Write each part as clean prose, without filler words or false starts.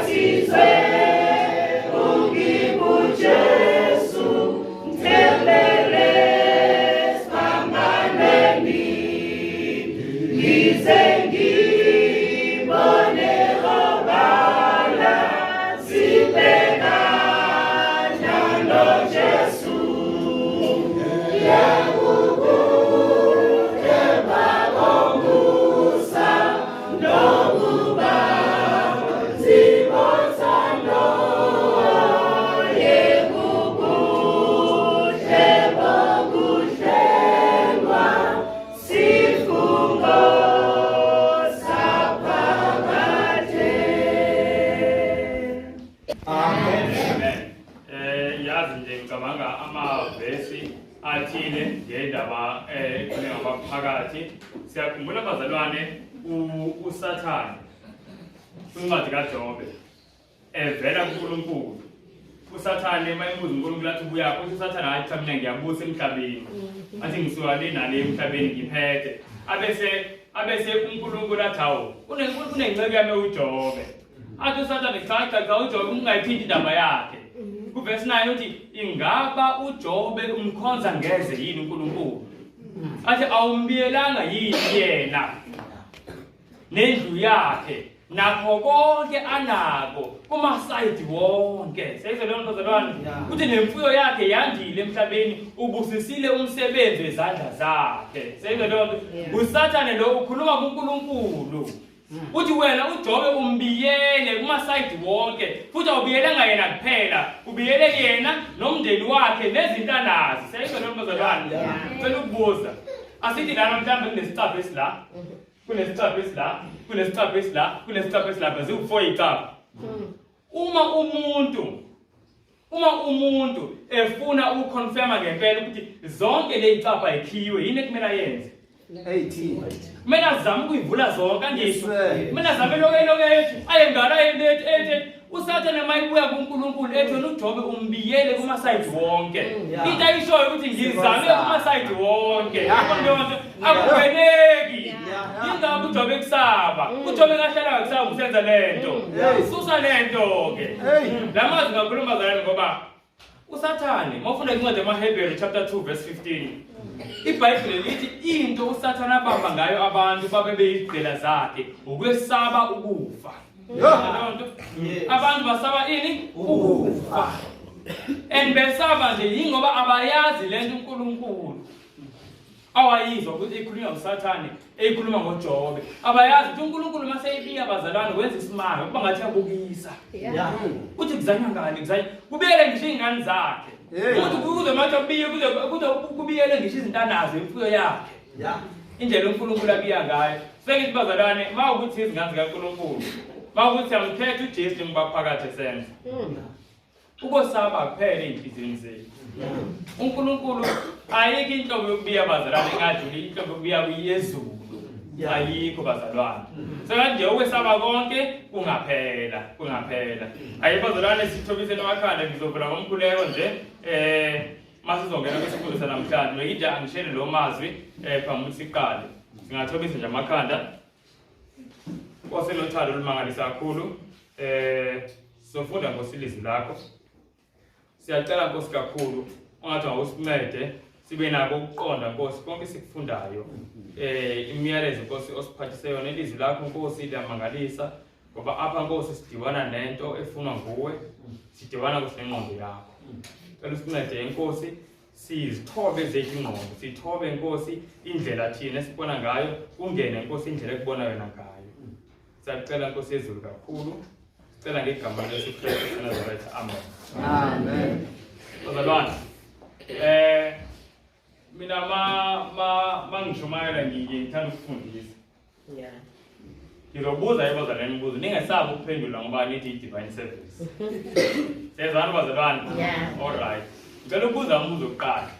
Ngibhaphathizwe unginguJesu ngithembele siphambanweni ngize ngibone obala sibhekana noJesu Amen. Yazi nje ngicabanga amavesi athile ngendaba ekhulunywa ngabaphakathi. Siyakhumbula bazalwane uSathane kwincwadi kaJobe evela kuNkulunkulu. USathane uma embuza uNkulunkulu athi ubuyaphi, uthi uSathane hayi cha mina ngiyabusa emhlabeni. Athi ngisuka le nale emhlabeni ngiphethe. Abese uNkulunkulu athi hawu kunenceku yami uJobe. Athi uSathane cha cha cha uJobe ungayithinti indaba yakhe. Kuvesi 9 uthi ingaba uJobe umkhonza ngeze yini uNkulunkulu? Athi awumbiyelanga yini yena nendlu yakhe nakho konke anako kumasayidi wonke. Seyizwe leyo nto bazalwane? Uthi nemfuyo yakhe yandile emhlabeni, ubusisile umsebenzi wezandla zakhe. Seyizwe leyo nto? USathane lo ukhuluma kuNkulunkulu. Uthi wena uJobe umbiyele kumasayidi wonke futhi awubiyelanga yena kuphela, ubiyele yena nomndeni wakhe nezinto anazo. Seyizwe leyo nto bazalwane? Ngicela ukubuza. Asithi lana mhlawumbe kunesicabha esila, kunesicabha esila, kunesicabha esila, kunesicabha esilapha, ziwu-4 icabha. Uma umuntu efuna ukuconfirma ngempela ukuthi zonke ley'cabha ikhiwe, yini ekumele ayenze? 18. Kumele azame ukuyivula zonke, angisho? Yes, sir. Kumele azame lokhu elokhu ethi aye ngala ethi ethi uSathane uma ibuya kuNkulunkulu ethi wena uJobe umbiyele kumasayidi wonke. Into ayishoyo ukuthi ngizame kumasayidi wonke. Yabona leyo nto? Akungeneki. Yingakho uJobe kusaba. UJobe kahlala kusaba usenza lento. Susa lento ke. Hey. La mazwi ngakhuluma zalani ngoba uSathane mawufunda incwadi yamaHebheru chapter 2 verse 15 iBhayibheli lithi into uSathane abamba ngayo abantu babe beyizigqila zakhe ukwesaba ukufa. Leyo nto. Abantu basaba ini? Ukufa. And besaba nje yingoba abayazi lento uNkulunkulu awayizwa ukuthi ikhulunywa uSathane eyikhuluma ngoJobe. Abayazi ukuthi uNkulunkulu uma seyibiya abazalwane wenza isimanga kuba ngathi uyabukisa. Uthi kuzanywa ngani kuzanywa kubiyele ngisho iy'ngane zakhe. Hey. Uthi kuze manje abiye kuze kubiyele ngisho izinto anazo imfuyo yakhe. Indlela uNkulunkulu abiya ngayo. Sengithi bazalwane uma ukuthi izingane zikaNkulunkulu, uma ukuthi amkhetha uJesu njengoba phakathi esenza. Ukosaba kuphela ey'nhliziyweni zethu. uNkulunkulu ayikho inhlobo yokubiya bazalwane engadluli inhlobo yokubiya kuyezulu. Ayikho bazalwane. Sekanje ukwesaba konke kungaphela, kungaphela. Ayi bazalwane sithobise emakhanda ngizovula ngomkhuleko nje masizongena kwisifundo sanamhlanje. Benginje angishele lo mazwi phambi ukuthi siqale. Singathobisa nje amakhanda. Nkosi enothando olumangalisa kakhulu. Sofunda Nkosi ilizwi lakho. Siyacela Nkosi kakhulu ungathi awusincede sibe nako ukuqonda Nkosi konke sikufundayo. Imiyalezo Nkosi osiphathise yona ilizwi lakho Nkosi liyamangalisa ngoba apha Nkosi sidibana nento efunwa nguwe, sidibana Nkosi nengqondo yakho. Cela usincede Nkosi sizithobe zethu ingqondo, sithobe Nkosi indlela thina esibona ngayo, kungene Nkosi indlela ekubona yona ngayo. Siyacela Nkosi yezulu kakhulu. Sicela ngegama leJesu Kristu waseNazaretha. Amen. Amen. Bazalwane, mina ma mangishumayela ngike ngithanda ukufundisa. Ngizobuza ebazalwane imibuzo, ningesabi ukuphendula ngoba nithi i-divine service. Siyezwana bazalwane? Yeah. All right. Ngicela ukubuza umbuzo wokuqala.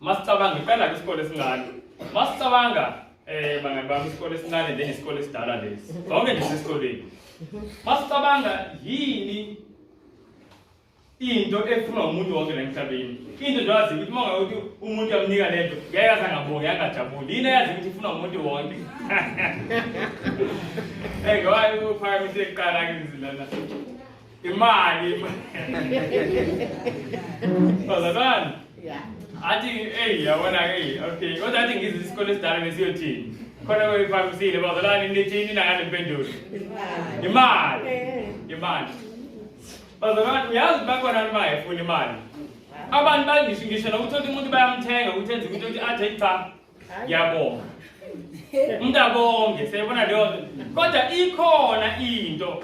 Masicabanga iqala kwisikole esincane. Masicabanga bangani bami isikole esincane njengesikole esidala lesi. Sonke nje sesikoleni. Masicabanga yini Into efunwa umuntu wonke la emhlabeni. Into nje wazi ukuthi uma ngabe umuntu uyamnika lento, ngeke aze angabongi, angajabuli. Yini eyazi ukuthi ifunwa umuntu wonke? Eh ngoba uphakamise kuqala ngizilana. Imali. Bazalwane. Yeah. Athi hey yabona hey okay kodwa athi ngizwe isikole esidala besiyothini. Khona kuyiphakamisile bazalwane nithini nangale mpendulo. Imali. Imali. Bazalwane uyazi bakhona abantu bangayifuni imali. Abantu bangisho ngisho nokuthi umuntu bayamthenga ukuthi enze ukuthi ukuthi athi cha ngiyabonga. Umuntu abonge siyayibona leyo nto. Kodwa ikhona into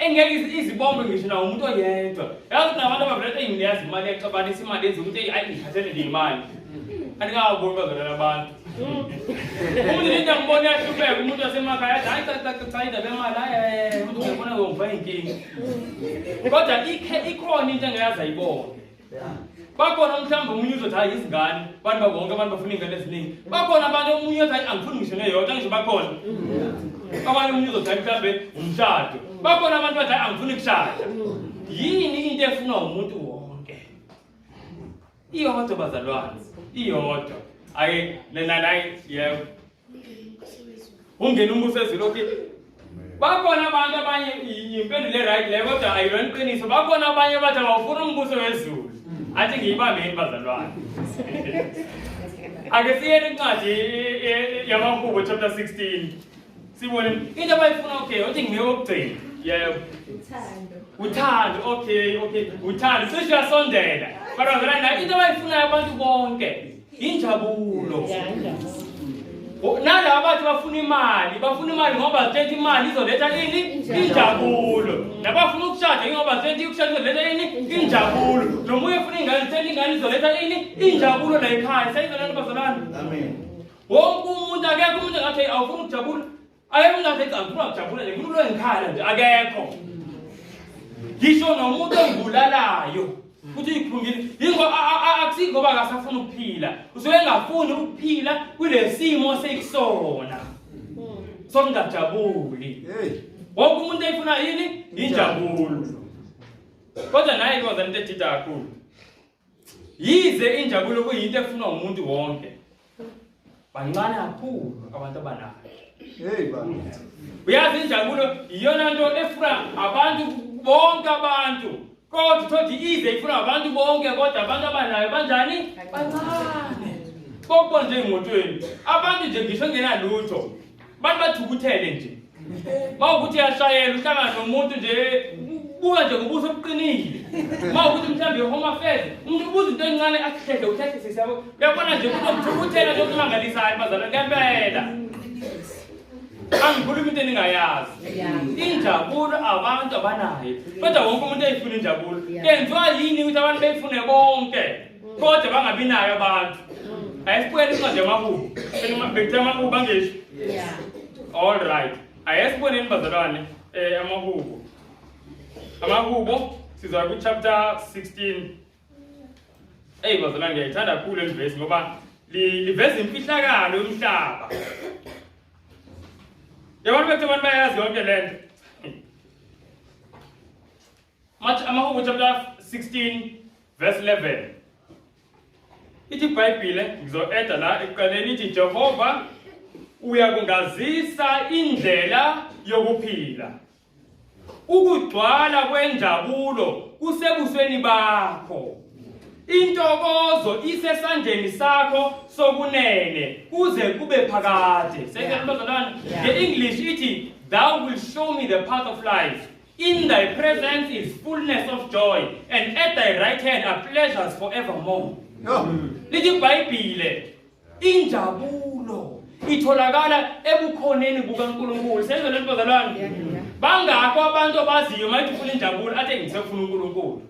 engeke izibonge ngisho nawo umuntu oyedwa. Yazi nabantu abavele eyi ngiyazi imali iyaxabanisa imali yenza ukuthi ayi ngikhathele nje imali. Andikawaboni bazalwane abantu. Umuntu into angibona uyahlupheka umuntu wasemakhaya athi hayi cha cha cha indaba yemali hayi umuntu ngiyabona ngomfa inkinga. Kodwa ikhona into engayazi ayibonge. Bakhona mhlawumbe omunye uzothi hayi izingane, abantu babonke abantu bafuna iy'ngane eziningi. Bakhona abantu omunye uthi hayi angifuni ngisho neyodwa ngisho bakhona. Abanye omunye uzothi hayi mhlawumbe umshado. Bakhona abantu bathi hayi angifuni kushada. Yini into efunwa umuntu wonke? Iyodwa bazalwane, iyodwa. Ake lena la yebo. Ungena umbuso ezulu okay. Bakhona abantu abanye impendulo e-right leyo kodwa ayilona iqiniso. Bakhona abanye abathi abawufuni umbuso wezulu. Athi ngiyibambeni bazalwane. Ake siyele incwadi yamaHubo chapter 16. Sibone into abayifuna okay, uthi nginike okugcina. Yebo. Uthando. Uthando, okay, okay. Uthando cishe uyasondela. Kodwa vele nayo into abayifunayo abantu bonke injabulo. Nalaba bathi bafuna imali, bafuna imali ngoba tshela imali izoletha ini? Injabulo. Nabafuna ukushada ngoba tshela ukushada izoletha ini? Injabulo. Nomunye ufuna ingane tshela ingane izoletha ini? Injabulo la ekhaya. Sayizona bazalwane. Amen. Wonke umuntu akekho umuntu engathi awufuni ukujabula. Akekho umuntu engathi angifuni ukujabula nje, ngifuna ngikhala nje akekho. Ngisho nomuntu ongibulalayo uthi uyikhulumile yingo akusingoba akasafuna ukuphila usuke engafuni ukuphila kulesimo sekusona sokungajabuli. Hey. Wonke umuntu eyifuna yini? Injabulo. Kodwa naye ke wazana into edida kakhulu. Yize injabulo kuyinto efunwa umuntu wonke. Bancane kakhulu abantu abanayo. Hey baba. Uyazi injabulo iyona nto efuna abantu bonke abantu. Kodwa uthothi ize ifuna abantu bonke kodwa abantu abanayo banjani? Bancane. Kokubona nje emotweni. Abantu nje ngisho engenalutho. Abantu bathukuthele nje. Mawukuthi uyashayela uhlangana nomuntu nje buka nje ngobuso obuqinile. Mawukuthi mhlawumbe home affairs umuntu ubuza into encane akuhlehle uhlehle sisabo. Uyabona nje ukuthi ukuthukuthela nje okumangalisayo bazalwane ngempela. Angikhulumi into eningayazi. Injabulo abantu abanayo. Kodwa wonke umuntu eyifuna injabulo. Kenziwa yini ukuthi abantu beyifune bonke? Kodwa bangabi nayo abantu. Ayisibuyele incwadi yamaHubo. Bengithe amaHubo angisho. Yeah. All right. Ayesiboneni bazalwane amaHubo. Amahubo sizwa ku chapter 16. Ey bazalwane ngiyayithanda kakhulu le verse ngoba liveza imfihlakalo yomhlaba. Yabona bethu abantu bayazi yonke lento. Amahubo chapter 16 verse 11. Ithi iBhayibhile ngizo-eda la ekuqaleni ithi Jehova uyakungazisa indlela yokuphila. Ukugcwala kwenjabulo kusebusweni bakho. Intokozo isesandleni sakho sokunene kuze kube phakade. Seyizwa bazalwane? Nge-English ithi thou will show me the path of life. In thy presence is fullness of joy, and at thy right hand are pleasures forevermore. Yo. Lithi iBhayibhile injabulo itholakala ebukhoneni bukaNkulunkulu. Seyizwa lento bazalwane? Bangakho abantu abaziyo mayithi ufuna injabulo athi ngisefuna uNkulunkulu.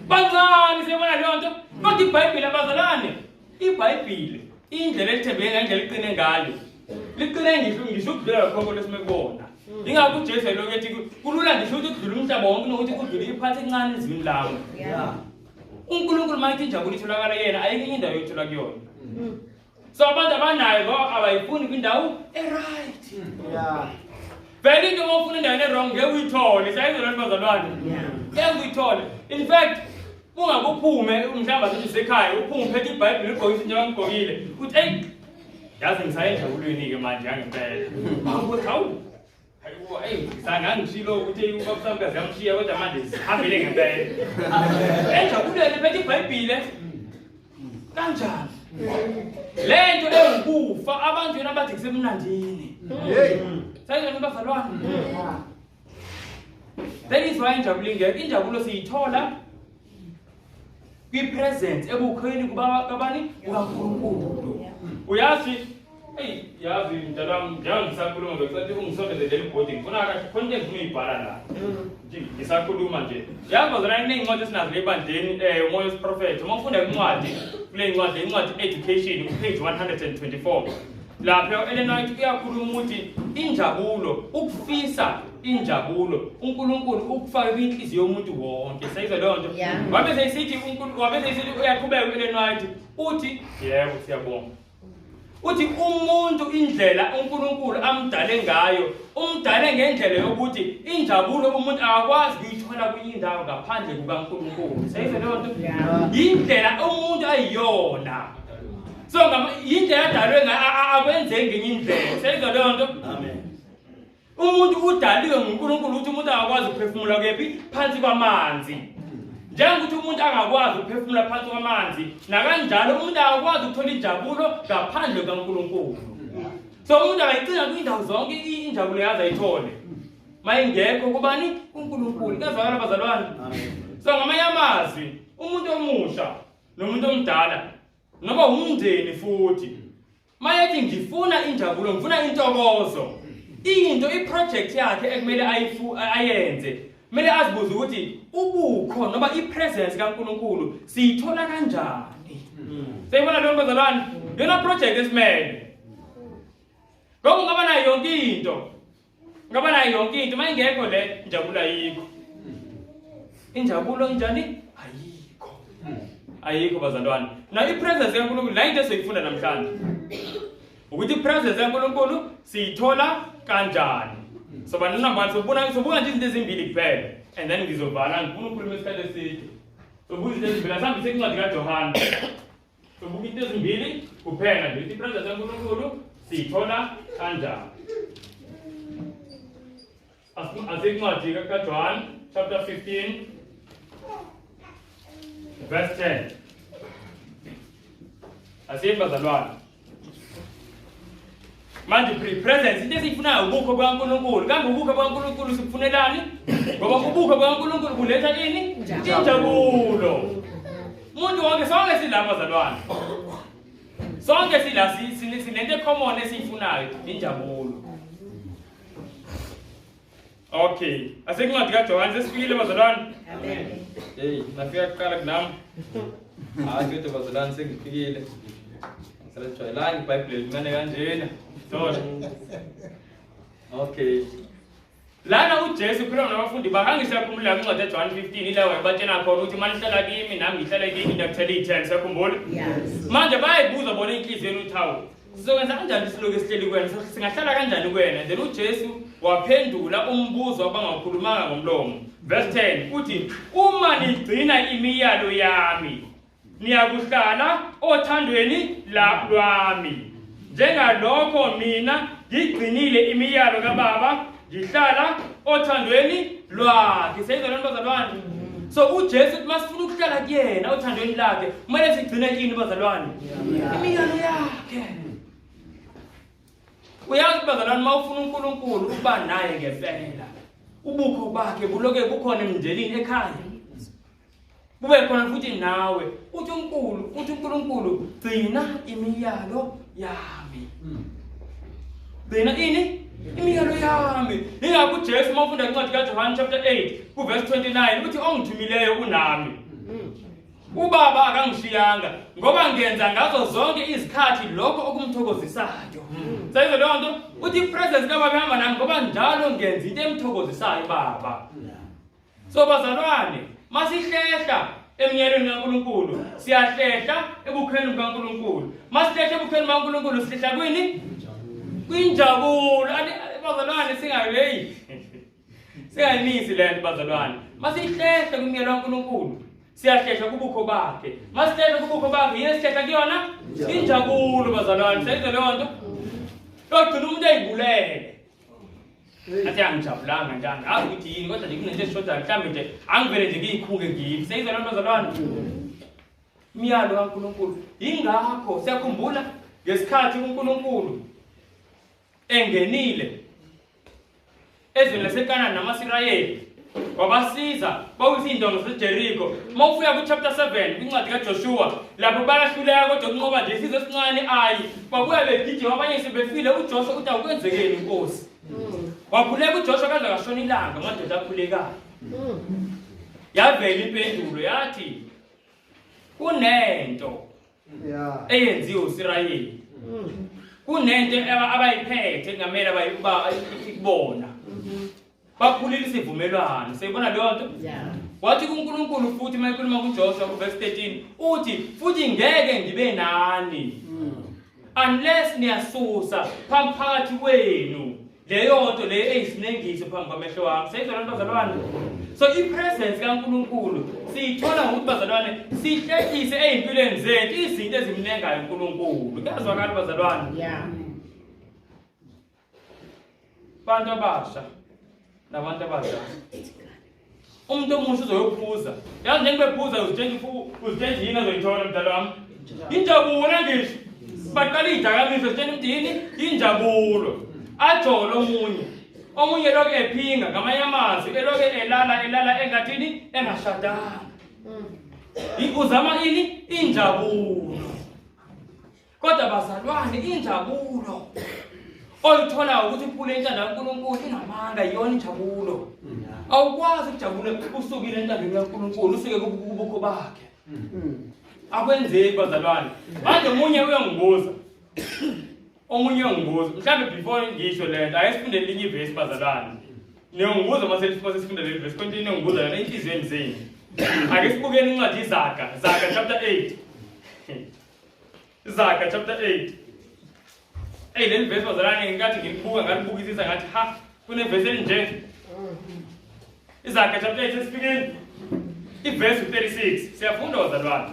Bancane siyabona leyo nto. Kodwa iBhayibhile abazalwane, iBhayibhile indlela elithembeke ngayo, indlela eliqine ngayo. Liqine ngisho ukudlula lokho konke esimekubona. Ingakho uJesu elokhu ethi kulula ngisho ukuthi kudlule umhlaba wonke kunokuthi kudlule iphathi encane ezwini lami. Yeah. uNkulunkulu mayithi injabulo itholakala yena ayikho enye indawo yothola kuyona. So abantu abanayo ngoba abayifuni kwindawo e-right. Yeah. Vele into uma ufuna endaweni e-wrong ngeke uyithole. Siyayizwa lento bazalwane. Ngeke uyithole. In fact, ungabe uphume mhlawumbe asithi usekhaya, uphume uphethe iBhayibheli ugqokise njengoba ngigqokile. Uthi eyi yazi ngisaye enjabulweni-ke manje yangempela. Awukuthi hawu Hayi, sangangishilo ukuthi ubaba Samkazi yamshiya kodwa manje sihambile ngempela. Enjabulweni phethe iBhayibhile. Kanjani? Lento engukufa abantu yona bathi kusemnandini. Hey. Sayizona bazalwane. That is why injabulo ingekho. Injabulo siyithola kwi-presence ebukhweni kabani bukaNkulunkulu. Uyazi eyi yazi mntanami njengoba ngisakhuluma ngicela ukuthi ungisondeze leli bhodi ngifuna kahle khona into engifuna uyibhala la. Nje ngisakhuluma nje. Yazi bazalwane kuney'ncwadi esinazo ebandleni umoya wesiprofetho. Uma ufunda incwadi kule ncwadi incwadi education ku-page 124. Lapho Ellen White uyakhuluma ukuthi injabulo ukufisa injabulo uNkulunkulu ukufake kwinhliziyo yomuntu wonke. Seyizwa leyo nto? Wabe seyisithi uNkulunkulu wabe seyisithi uyaqhubeka uEllen White uthi yebo siyabonga. Uthi umuntu indlela uNkulunkulu amdale ngayo umdale ngendlela yokuthi injabulo umuntu akakwazi kuyithola kwenye indawo ngaphandle kukaNkulunkulu. Seyizwa leyo nto? Indlela umuntu ayiyona. So yindlela adalwe ngayo akwenzeki ngenye indlela. Seyizwa leyo nto? Amen. Umuntu udaliwe nguNkulunkulu ukuthi umuntu akakwazi ukuphefumula kephi phansi kwamanzi. Njengokuthi umuntu angakwazi ukuphefumula phansi kwamanzi, nakanjalo umuntu akakwazi ukuthola injabulo ngaphandle kukaNkulunkulu. So umuntu angayicinga kwindawo zonke injabulo yaze ayithole. Mayingekho kubani? KuNkulunkulu. Kuyazwakala bazalwane? Amen. So ngamanye amazwi, umuntu omusha nomuntu omdala noma umndeni futhi mayethi ngifuna injabulo, ngifuna intokozo, into iproject yakhe ekumele ayenze kumele azibuze ukuthi ubukho noma ipresence kaNkulunkulu siyithola kanjani. Seyibona leyo bazalwane, yona project esimele ngoba ungaba nayo yonke into, ungaba nayo yonke into, mayingekho le injabulo ayikho. Injabulo injani? Ayikho. Ayikho bazalwane. Na ipresence kaNkulunkulu la into esiyifunda namhlanje ukuthi ipresence kaNkulunkulu siyithola kanjani. So bantu number 1 sobuka sobuka nje izinto ezimbili kuphela and then ngizovala ngifuna ukukhuluma isikhathi eside. Sobuka izinto ezimbili asihambise incwadi kaJohane. Sobuka into ezimbili kuphela nje ukuthi ipresence kaNkulunkulu siyithola kanjani. Asincwadi kaJohn chapter 15 verse 10. Asiye bazalwane. Manje pre-presence into esiyifunayo ubukho bukaNkulunkulu. Kambe ubukho bukaNkulunkulu sikufunelani? Ngoba ubukho bukaNkulunkulu buletha ini? Injabulo. Umuntu wonke sonke silapha bazalwane. Sonke sila sinento ecommon esiyifunayo, injabulo. Okay, asekuncwadi kaJohane sesifikile bazalwane. Amen. Hey, nafika kuqala kunami. Hayi kodwa bazalwane sengifikile. Ngisajwayelanga iBhayibheli elincane kanjena. Sorry. Okay. Lana uJesu ukhuluma nabafundi bakhe angisakhumbula incwadi kaJohane 15 ila wayebatshela khona ukuthi manihlala kimi nami ngihlale kini ngiyakuthela iy'thelo sakhumbula. Yes. Manje bayayibuza bona inhliziyo yenu ukuthi hawu sizokwenza kanjani siloku esihleli kuwena singahlala kanjani kuwena. Then uJesu waphendula umbuzo abangawukhulumanga ngomlomo. Verse 10 uthi uma nigcina imiyalo yami niyakuhlala othandweni lwami njengalokho mina ngigcinile imiyalo kaBaba ngihlala othandweni lwakhe. Seyizwa lento bazalwane? So uJesu uthi masifuna ukuhlala kuyena othandweni lakhe kumele sigcine ini bazalwane? Imiyalo yakhe. Uyazi bazalwane uma ufuna uNkulunkulu ukuba naye ngempela ubukho bakhe buloke bukhona emndenini ekhaya kube khona futhi nawe uthi uNkulu uthi uNkulunkulu gcina imiyalo yami. Gcina ini? Imiyalo yami. Ingakho uJesu uma ufunda incwadi kaJohane chapter 8 kuverse 29 uthi ongithumileyo unami. UBaba akangishiyanga ngoba ngenza ngazo zonke izikhathi lokho okumthokozisayo. Sayizwa leyo nto? Uthi ipresence kaBaba ihamba nami ngoba njalo ngenza into emthokozisayo Baba. So bazalwane, masihlehla emnyalweni kaNkulunkulu, siyahlehla ebukhweni bukaNkulunkulu. Masihlehla ebukhweni bukaNkulunkulu, sihlehla kwini? Kwinjabulo. Bazalwane singayileyi. Singayimisi le nto bazalwane. Masihlehle kumyalo kaNkulunkulu. Siyahlehla kubukho bakhe. Masihlehla kubukho bakhe, yini esihlehla kuyona? Injabulo bazalwane. Siyayizwa leyo nto? Yogcina umuntu eyibulele. Athi angijabulanga nje angazi ukuthi yini kodwa nje kunento eshodayo mhlawumbe nje angivele nje ngiyikhunge ngiyifi. Siyayizwa leyo nto bazalwane? Imiyalo kaNkulunkulu. Yingakho siyakhumbula ngesikhathi uNkulunkulu engenile ezweni laseKanani namaSirayeli wabasiza bawisa iy'ndonga zaseJeriko. Uma ufika ku-chapter 7 kwincwadi kaJoshuwa lapho bayahluleka kodwa ukunqoba nje isizwe esincane ayi babuya begijima abanye sebefile uJoshuwa uthi awukwenzekeni inkosi. Wakhuleka uJoshuwa kaze kashona ilanga amadoda akhulekayo. Yavela impendulo yathi kunento eyenziwe uSirayeli kunento abayiphethe kungamele ikubona bakhulile isivumelwano seyibona leyo nto wathi kuNkulunkulu futhi uma ekhuluma kuJoshua kuverse 13 uthi futhi ngeke ngibe nani unless niyasusa phambi phakathi kwenu leyo nto leyo eyisinengiso phambi kwamehlo wami. Seyizwa lento bazalwane. So i-presence kaNkulunkulu siyithola ngokuthi bazalwane sihlehlise ey'mpilweni zethu izinto ezimnengayo uNkulunkulu. Kuyazwakala bazalwane? Yeah. Bantu abasha nabantu abadala. Umuntu omusha uzoyophuza. Yazi njengoba ephuza uzitshela uzitshela yini azoyithola mdala wami? Injabulo ngisho. Baqala idakamizwa zitshela ukuthi yini? Injabulo. Ajole omunye. Omunye lokho ephinga ngamanye amazwi elokhu elala elala engathini engashadanga. Uzama ini? Injabulo. Kodwa bazalwane injabulo oyithola ukuthi uphule intando kaNkulunkulu ingamanga iyona injabulo. Awukwazi ukujabula usukile entandweni kaNkulunkulu usuke kubukho bakhe. Akwenzeki bazalwane. Manje omunye uyongibuza. Omunye uyongibuza mhlawumbe before ngisho lento ake sifunde elinye ivesi bazalwane. Niyongibuza uma sesifunda leli vesi konke niyongibuza yona enhliziyweni zenu. Ake sibukeni incwadi iZaga, Zaga chapter 8. Zaga chapter 8. Hey leli verse bazalwane ngenkathi ngilibuka ngalibukisisa ngathi ha kunevesi elinje. Izaga chapter 8 sesifikile. Iverse 36 siyafunda bazalwane.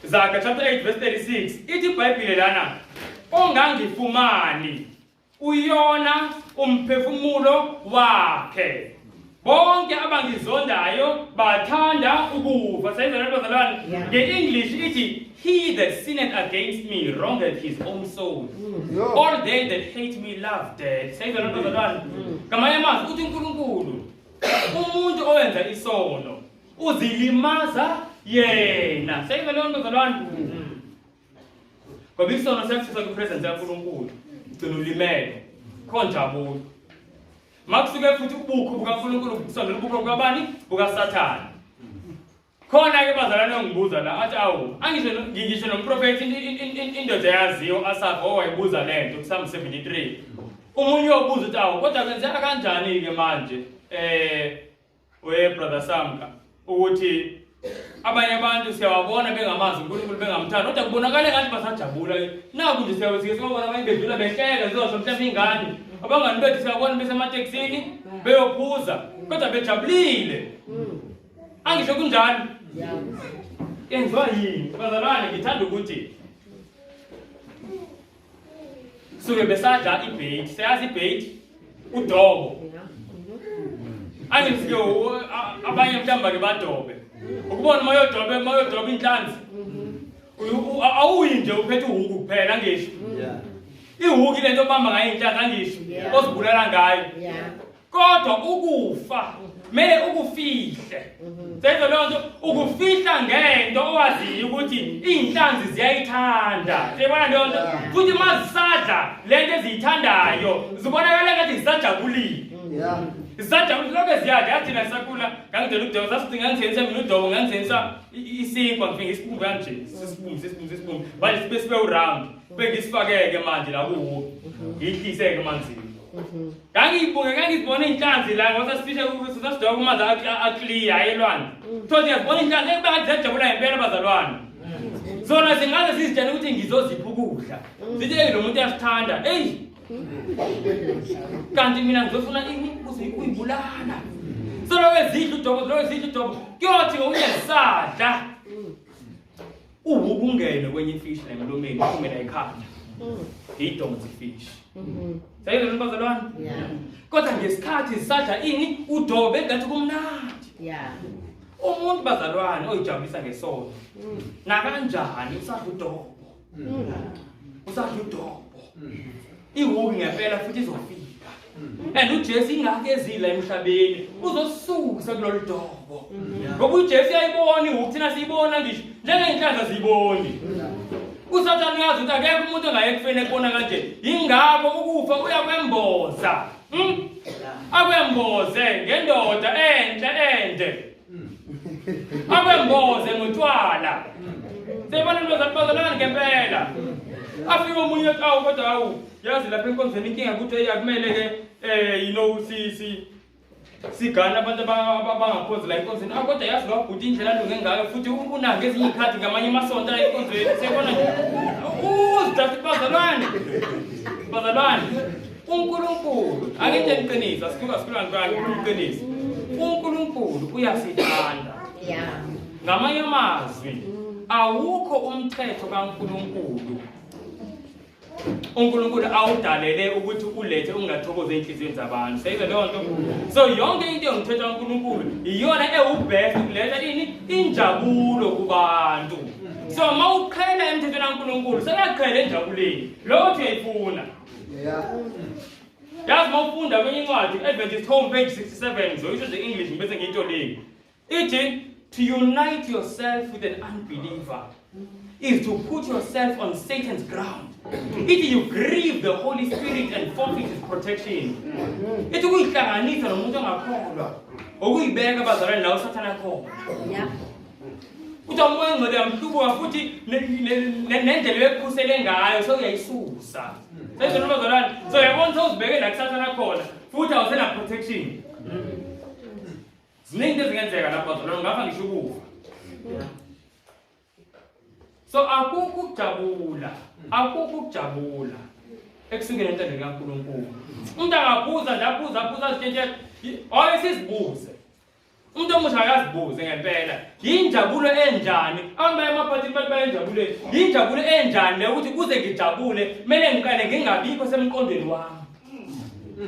Zaga chapter 8 verse 36 ithi iBhayibhile lana ongangifumani Uyona umphefumulo wakhe. Bonke abangizondayo bathanda ukufa. Sayizwa lento bazalwane? Nge-English ithi he that sinneth against me wrongeth his own soul. All they that hate me love death. Sayizwa lento bazalwane? Ngamanye amazwi uthi uNkulunkulu umuntu owenza isono uzilimaza yena. Sayizwa leyo nto bazalwane? Ngoba isono siyakususa kwipresence kaNkulunkulu. Ugcina ulimele. Khonjabulo. Makusuke futhi ubukho bukaNkulunkulu kusondela ubukho bukabani? BukaSathane. Khona ke bazalwane ongibuza la athi awu angisho ngisho nomprofethi indoda yaziyo Asaph owayibuza lento kuPsalm 73. Umunye uyobuza ukuthi awu kodwa kwenzeka kanjani ke manje eh We brother Samka ukuthi abanye abantu siyawabona bengamazi uNkulunkulu bengamthandi kodwa kubonakala ngathi basajabula naku nje siyawesike sibabona abanye bedlula behleka zizosho mhlawumbe ingane abangani bethu siyabona besematekisini beyophuza kodwa bejabulile angisho kunjalo yenziwa yini bazalwane ngithanda ukuthi suke besadla ibait siyazi ibait udobo angifike abanye mhlawumbe ke badobe ukubona uma uyodobe uma uyodoba inhlanzi awuyi nje uphethe uhuku kuphela angisho ihuku ile nto obamba ngayo inhlanzi angisho ozibulala ngayo Kodwa ukufa mele ukufihle. Senzo leyo nto ukufihla ngento owaziyo ukuthi iy'nhlanzi ziyayithanda. Siyibona leyo nto futhi uma zisadla le nto eziyithandayo zibonakala ngathi zisajabulile. Yeah. Zisajabulile lokho ziyadla yathi thina sisakhula ngangidela udobo sasithi ngangithenisa mina udobo ngangithenisa isinkwa ngifike ngisibumbe kanje sisibumbe sisibumbe sisibumbe manje sibe sibe uround bengisifakeke manje la kuwo ngiyihlise-ke emanzini Ngangiyibuke ngangizibona iy'nhlanzi la ngoba sasifishe ukuthi sasidoba kumanzi akliya hhayi elwandle. Thothi ngiyazibona iy'nhlanzi ekuba ngathi ziyajabula ngempela bazalwane. Zona zingaze zizitshele ukuthi ngizozipha ukudla. Zithi eyi lo muntu uyasithanda. Eyi. Kanti mina ngizofuna ini? Uyibulala. Soloko ezidla udobo, soloko ezidla udobo. Kuyothi ngokunye zisadla. Uwuku ungene kwenye ifishi la emlomeni, uphume la ekhanda. Idonsi ifishi. Sayizwa lento bazalwane? Yeah. Kodwa ngesikhathi zisadla ini udobo bengathi kumnandi. Yeah. Umuntu bazalwane oyijabulisa ngesono. Nakanjani usadla udobo. Usadla udobo. Iwuki ngempela futhi izofika. And uJesu ingakho ezila emhlabeni uzosusa kulolu dobo. Ngoba uJesu uyayibona iwuki thina siyibona ngisho njengey'nhlanhla siyiboni. USathane uyazi ukuthi akekho umuntu ongaye ekufeni ekubona kanje. Yingakho ukufa uyakwemboza. Akwemboze ngendoda enhle ende. Akwemboze ngotshwala. Seyibona into zabazalwane ngempela. Afike omunye athi awu kodwa awu yazi lapha enkonzweni inkinga ukuthi hey akumele ke you know si si sigana abantu abangakhonzi la enkonzweni. Ah kodwa yazi lo bhuti indlela alunge ngayo futhi unanga ezinye izikhathi ngamanye amasonto la enkonzweni. Seyibona nje. Uzidasi bazalwane. Bazalwane. uNkulunkulu angitshela iqiniso asikhuluma sikhuluma ngani iqiniso. uNkulunkulu uyasithanda. Yeah. Ngamanye amazwi awukho umthetho kaNkulunkulu uNkulunkulu awudalele ukuthi ulethe ungathokozi enhliziyweni zabantu. Seyizwe leyo nto. So yonke into yomthetho kaNkulunkulu iyona ewubest ukuletha ini injabulo kubantu. So mawuqhela emthethweni kaNkulunkulu seyaqhela enjabuleni. Lokho uyayifuna. Yeah. Yazi mawufunda kwenye incwadi Adventist Home page 67 ngizoyisho nje English ngibese ngiyitolika. Ithi to unite yourself with an unbeliever is to put yourself on Satan's ground. Ithi you grieve the Holy Spirit and forfeit his protection. Ithi ukuyihlanganisa nomuntu ongakholwa, ukuyibeka abazalwane la uSathane akhona. Yeah. Uthi umoya ongcwele uyamhlubuka futhi nendlela yokukhusele ngayo sewuyayisusa. Seyizona bazalwane. So uyabona sewuzibeke la kuSathane akhona futhi awusena protection. Ziningi into ezingenzeka lapho bazalwane, ungafa ngisho ukufa. So akukho ukujabula, akukho ukujabula ekusukeni entandweni kaNkulunkulu. Umuntu angaphuza nje aphuza aphuza azitshentshe, oye sizibuze. Umuntu omusha akazibuze ngempela. Yinjabulo enjani? Abantu baye emaphathini bathi bayenjabuleni. Yinjabulo enjani le ukuthi kuze ngijabule kumele ngiqale ngingabikho semqondweni wami.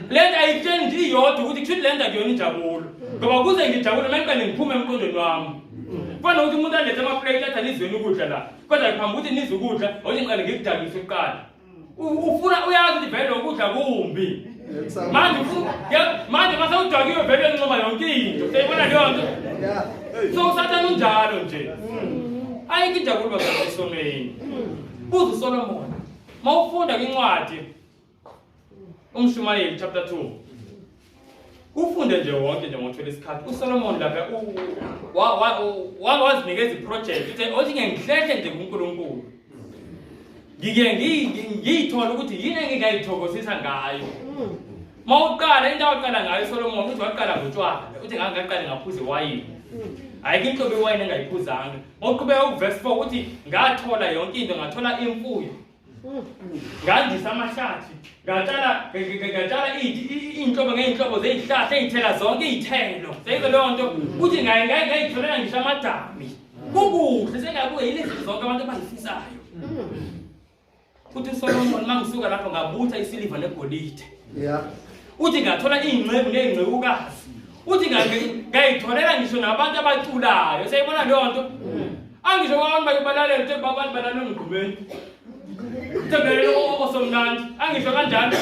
Lento ayitsheni nje iyodwa ukuthi kusho ukuthi lento akuyona injabulo. Ngoba kuze ngijabule kumele ngiqale ngiphume emqondweni wami. Kufana nokuthi umuntu alethe ama-plate athi anizweni ukudla la. Kodwa ngiphambi ukuthi nizwe ukudla, awuthi ngiqale ngikudakise kuqala. Ufuna uyazi ukuthi vele ukudla kumbi. Manje ufuna manje mase udakiwe vele uncoma yonke into. Seyibona leyo nto. Yeah. So uSathane unjalo nje. Ayikho injabulo bazalwane esonweni. Buza uSolomon. Mawufunda kwincwadi uMshumayeli chapter 2. Ufunde nje wonke nje ngothola isikhathi. uSolomon lapha wazinikeza iproject uthi othi ngihlehle nje kuNkulunkulu. Ngike ngiyithola ukuthi yini engingayithokozisa ngayo. Mawuqala into awaqala ngayo uSolomon uthi waqala ngotshwala. Uthi ngangaqala ngaphuza iwayini. Ayikho inhlobo yewayini engayiphuzanga. Mawuqhubeka uverse 4 uthi ngathola yonke into, ngathola imfuyo. Ngandisa amahlathi, ngatshala ngatshala iy'nhlobo ngey'nhlobo zey'hlahla ey'thela zonke iy'thelo. Seyizwe leyo nto uthi ngayitholela ngisho amadami. Kukuhle sengabuke yilezi zonke abantu abayifisayo. Uthi uSolomon mangisuka lapho ngabutha isiliva negolide. Yeah. Uthi ngathola iy'nceku ney'ncekukazi. Uthi ngayitholela ngisho nabantu abaculayo. Seyibona leyo nto. Angisho abantu bake balalela uthe abantu balalela emgqumeni. Uthe balalela osomnandi. Angisho kanjalo.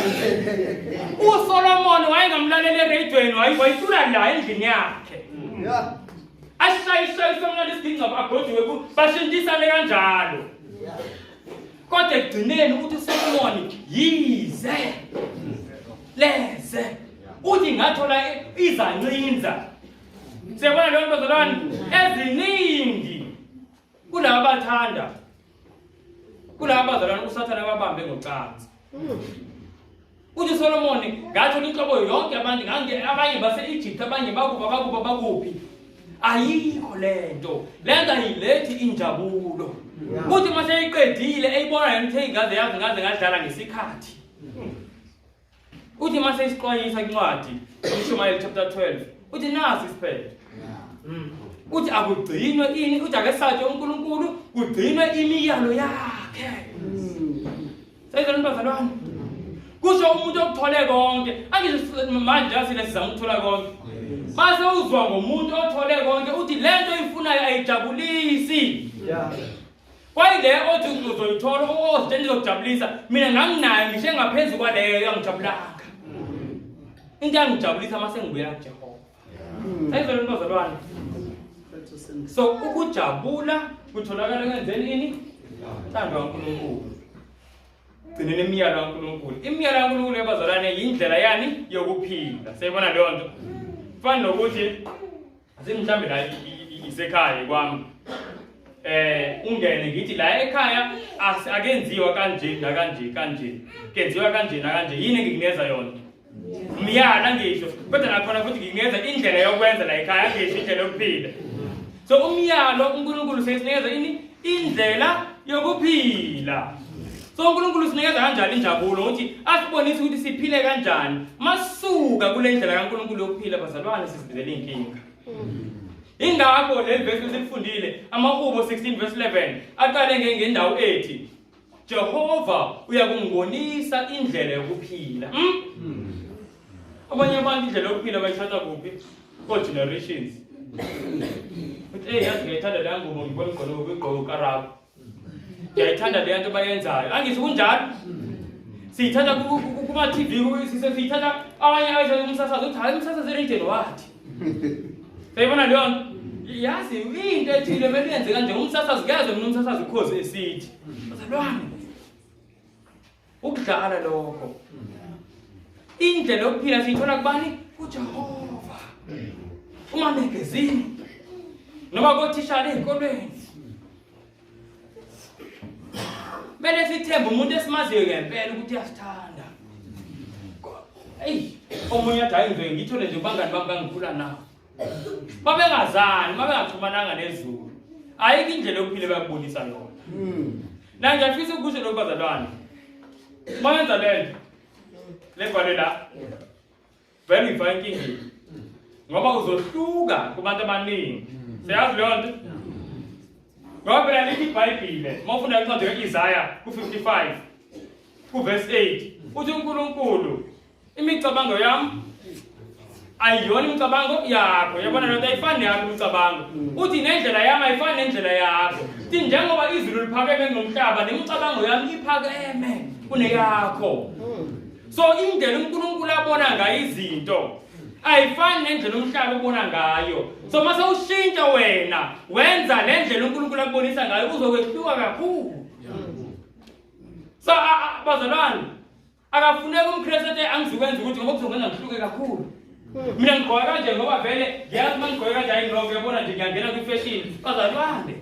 uSolomon wayengamlalela eradiweni wayicula la endlini yakhe. Yeah. Ashayishaye somnandi isigingqaba agodiwe bashintshisane kanjalo. Kodwa ekugcineni uthi uSolomon yize leze uthi ngathola izancinza. Siyabona leyo nto bazalwane eziningi kulaba bathanda kulaba bazalwane uSathane ababambe ngocansi. Uthi Solomon ngathola inhlobo yonke abantu ngange abanye base-Egypt abanye bakuba bakuba bakuphi. Ayikho lento. Lento ayilethi injabulo. Uthi mase eyiqedile eyibona yena ukuthi ngaze yazi ngaze ngadlala ngesikhathi. Uthi mase isixwayisa incwadi uMshumayeli chapter 12 uthi nasi isiphetho. Uthi akugcinwe ini uthi akesatshe uNkulunkulu kugcinwe imiyalo yakhe. Seyizona bazalwane. Kusho umuntu okuthole konke. Angisho manje asile sizama ukuthola konke. Mase uzwa ngomuntu othole konke uthi lento oyifunayo ayijabulisi. Yeah. Kwayile othi uzoyithola ozitshela izokujabulisa mina nganginayo ngisho engaphezulu kwaleyo yangijabulanga. Into yangijabulisa mase ngibuyela kuJehova. Seyizona bazalwane. So ukujabula kutholakala kwenzeni ini? Uthando kaNkulunkulu. Gcineni imiyalo kaNkulunkulu. Imiyalo kaNkulunkulu yabazalwane yindlela yani yokuphila. Seyibona leyo nto. Fana nokuthi asimhlambe la isekhaya kwami. Ungene ngithi la ekhaya akenziwa kanje nakanje kanje. Kenziwa kanje nakanje. Yini engikuneza yona? Umyalo ngisho kodwa nakhona futhi ngingenza indlela yokwenza la ekhaya ngisho indlela yokuphila. So umyalo uNkulunkulu sesinikeza ini indlela yokuphila. So uNkulunkulu sinikeza kanjani injabulo ukuthi asibonise ukuthi siphile kanjani. Masuka kule ndlela kaNkulunkulu yokuphila bazalwane sizibizela inkinga. Ingakho leli verse esilifundile amaHubo 16 verse 11 aqale ngendawo ethi Jehova uyakungibonisa indlela yokuphila. Abanye abantu indlela yokuphila bayithatha kuphi? Ko generations. Uthi hey yazi ngiyayithanda le ngubo ngibona igqoke igqoke uKarabo. Ngiyayithanda le nto bayenzayo. Angisho kunjalo. Siyithatha kuma TV siyithatha abanye abayithatha umsasazo uthi hayi umsasazo eradweni wathi. Sayibona leyo nto. Yazi into ethile kumele yenze kanje umsasazo kuyazi mina umsasazo ukhozi esithi. Bazalwane. Ukudlala lokho. Indlela yokuphila siyithola kubani? KuJehova. Uma magazine noma kothishala ezikolweni. Kumele sithembe umuntu esimaziyo ngempela ukuthi uyasithanda. Eyi, omunye athi hayi ngizoye ngithole nje kubangani bami bangikhula nabo. Babengazani, babengaxhumananga nezulu. Ayikho indlela yokuphila ebakubonisa yona. Na ngiyafisa ukusho lokhu bazalwane. Uma wenza le nto, le bhalwe la, vele uyifaka enkingeni. Ngoba uzohluka kubantu abaningi. Siyazi leyo nto? Ngoba phela lithi iBhayibhile, uma ufunda incwadi ka-Isaya ku-55, ku-verse 8, uthi uNkulunkulu, imicabango yami ayiyona imicabango yakho. Yabona lento ayifani neyakho imicabango. Uthi nendlela yami ayifani nendlela yakho. Uthi njengoba izulu liphakeme kunomhlaba, nemicabango yami iphakeme kuneyakho. So indlela uNkulunkulu abona ngayo izinto ayifani nendlela umhlaba obona ngayo. So mase ushintsha wena wenza le ndlela uNkulunkulu akubonisa ngayo uzokwehluka kakhulu. So bazalwane akafuneki umKristu ethi angizukwenza ukuthi ngoba kuzongenza ngihluke kakhulu. Mina ngigqoka kanje ngoba vele ngiyazi uma ngigqoke kanje hayi ngiloko uyabona nje ngiyangena kwi-fashion. Bazalwane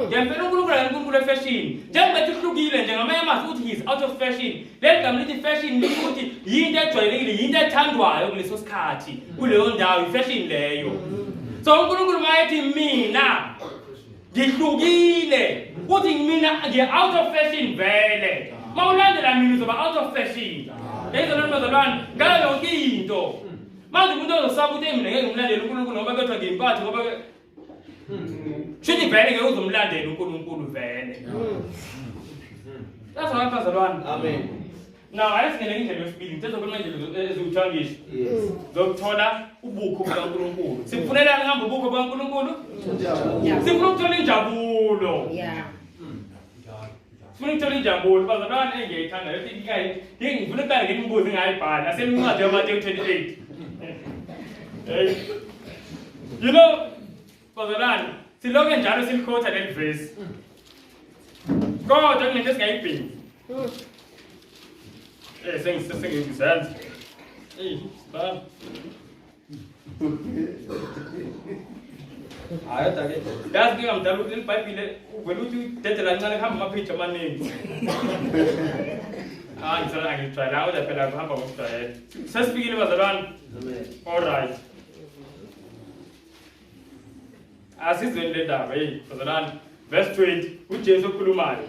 ngempela uNkulunkulu akaNkulunkulu we-fashion. Njengoba ethi uhlukile nje ngamanye amazwi uthi he is out of fashion. Leli gama lithi fashion lisho ukuthi yinto ejwayelekile, yinto ethandwayo kuleso sikhathi, kuleyo ndawo, i-fashion leyo. So uNkulunkulu uma ethi mina ngihlukile, uthi mina ngi-out of fashion vele. Uma ulandela mina uzoba out of fashion. Yayizona bazalwane ngayo yonke into. Manje umuntu ozosaba ukuthi mina ngeke ngimlandele uNkulunkulu ngoba kuthiwa ngiyimpathi ngoba shuthi vele ngeke uzomlandela uNkulunkulu vele. That's why bazalwane. Amen. Now ayisingene indlela yesibili, ngithetha khuluma indlela eziwuthiwa ngisho. Yes. Zokuthola ubukho bukaNkulunkulu. Sifunelani ngihamba ubukho bukaNkulunkulu? Sifuna ukuthola injabulo. Yeah. Sifuna ukuthola injabulo. Bazalwane engiyayithanda lethi ngingayi ngifuna ukuqala ngimibuzo ngayibhala. Asemncwadi yaMateyu 28. Hey. You know, bazalwane, siloke njalo silikhotha leli verse. Kodwa kunento esingayibheki. Sengisenza. Ey, baba. Hayi kodwa ke yazi ngingamdala ukuthi iBhayibhile uvela uthi udedela kancane kuhamba amapage amaningi. Ah, ngisala angijwayelanga kodwa phela kuhamba ngokujwayela. Sesifikile bazalwane. Amen. All right. Asizweni le ndaba, hey bazalwane. Verse 20, uJesu okhulumayo.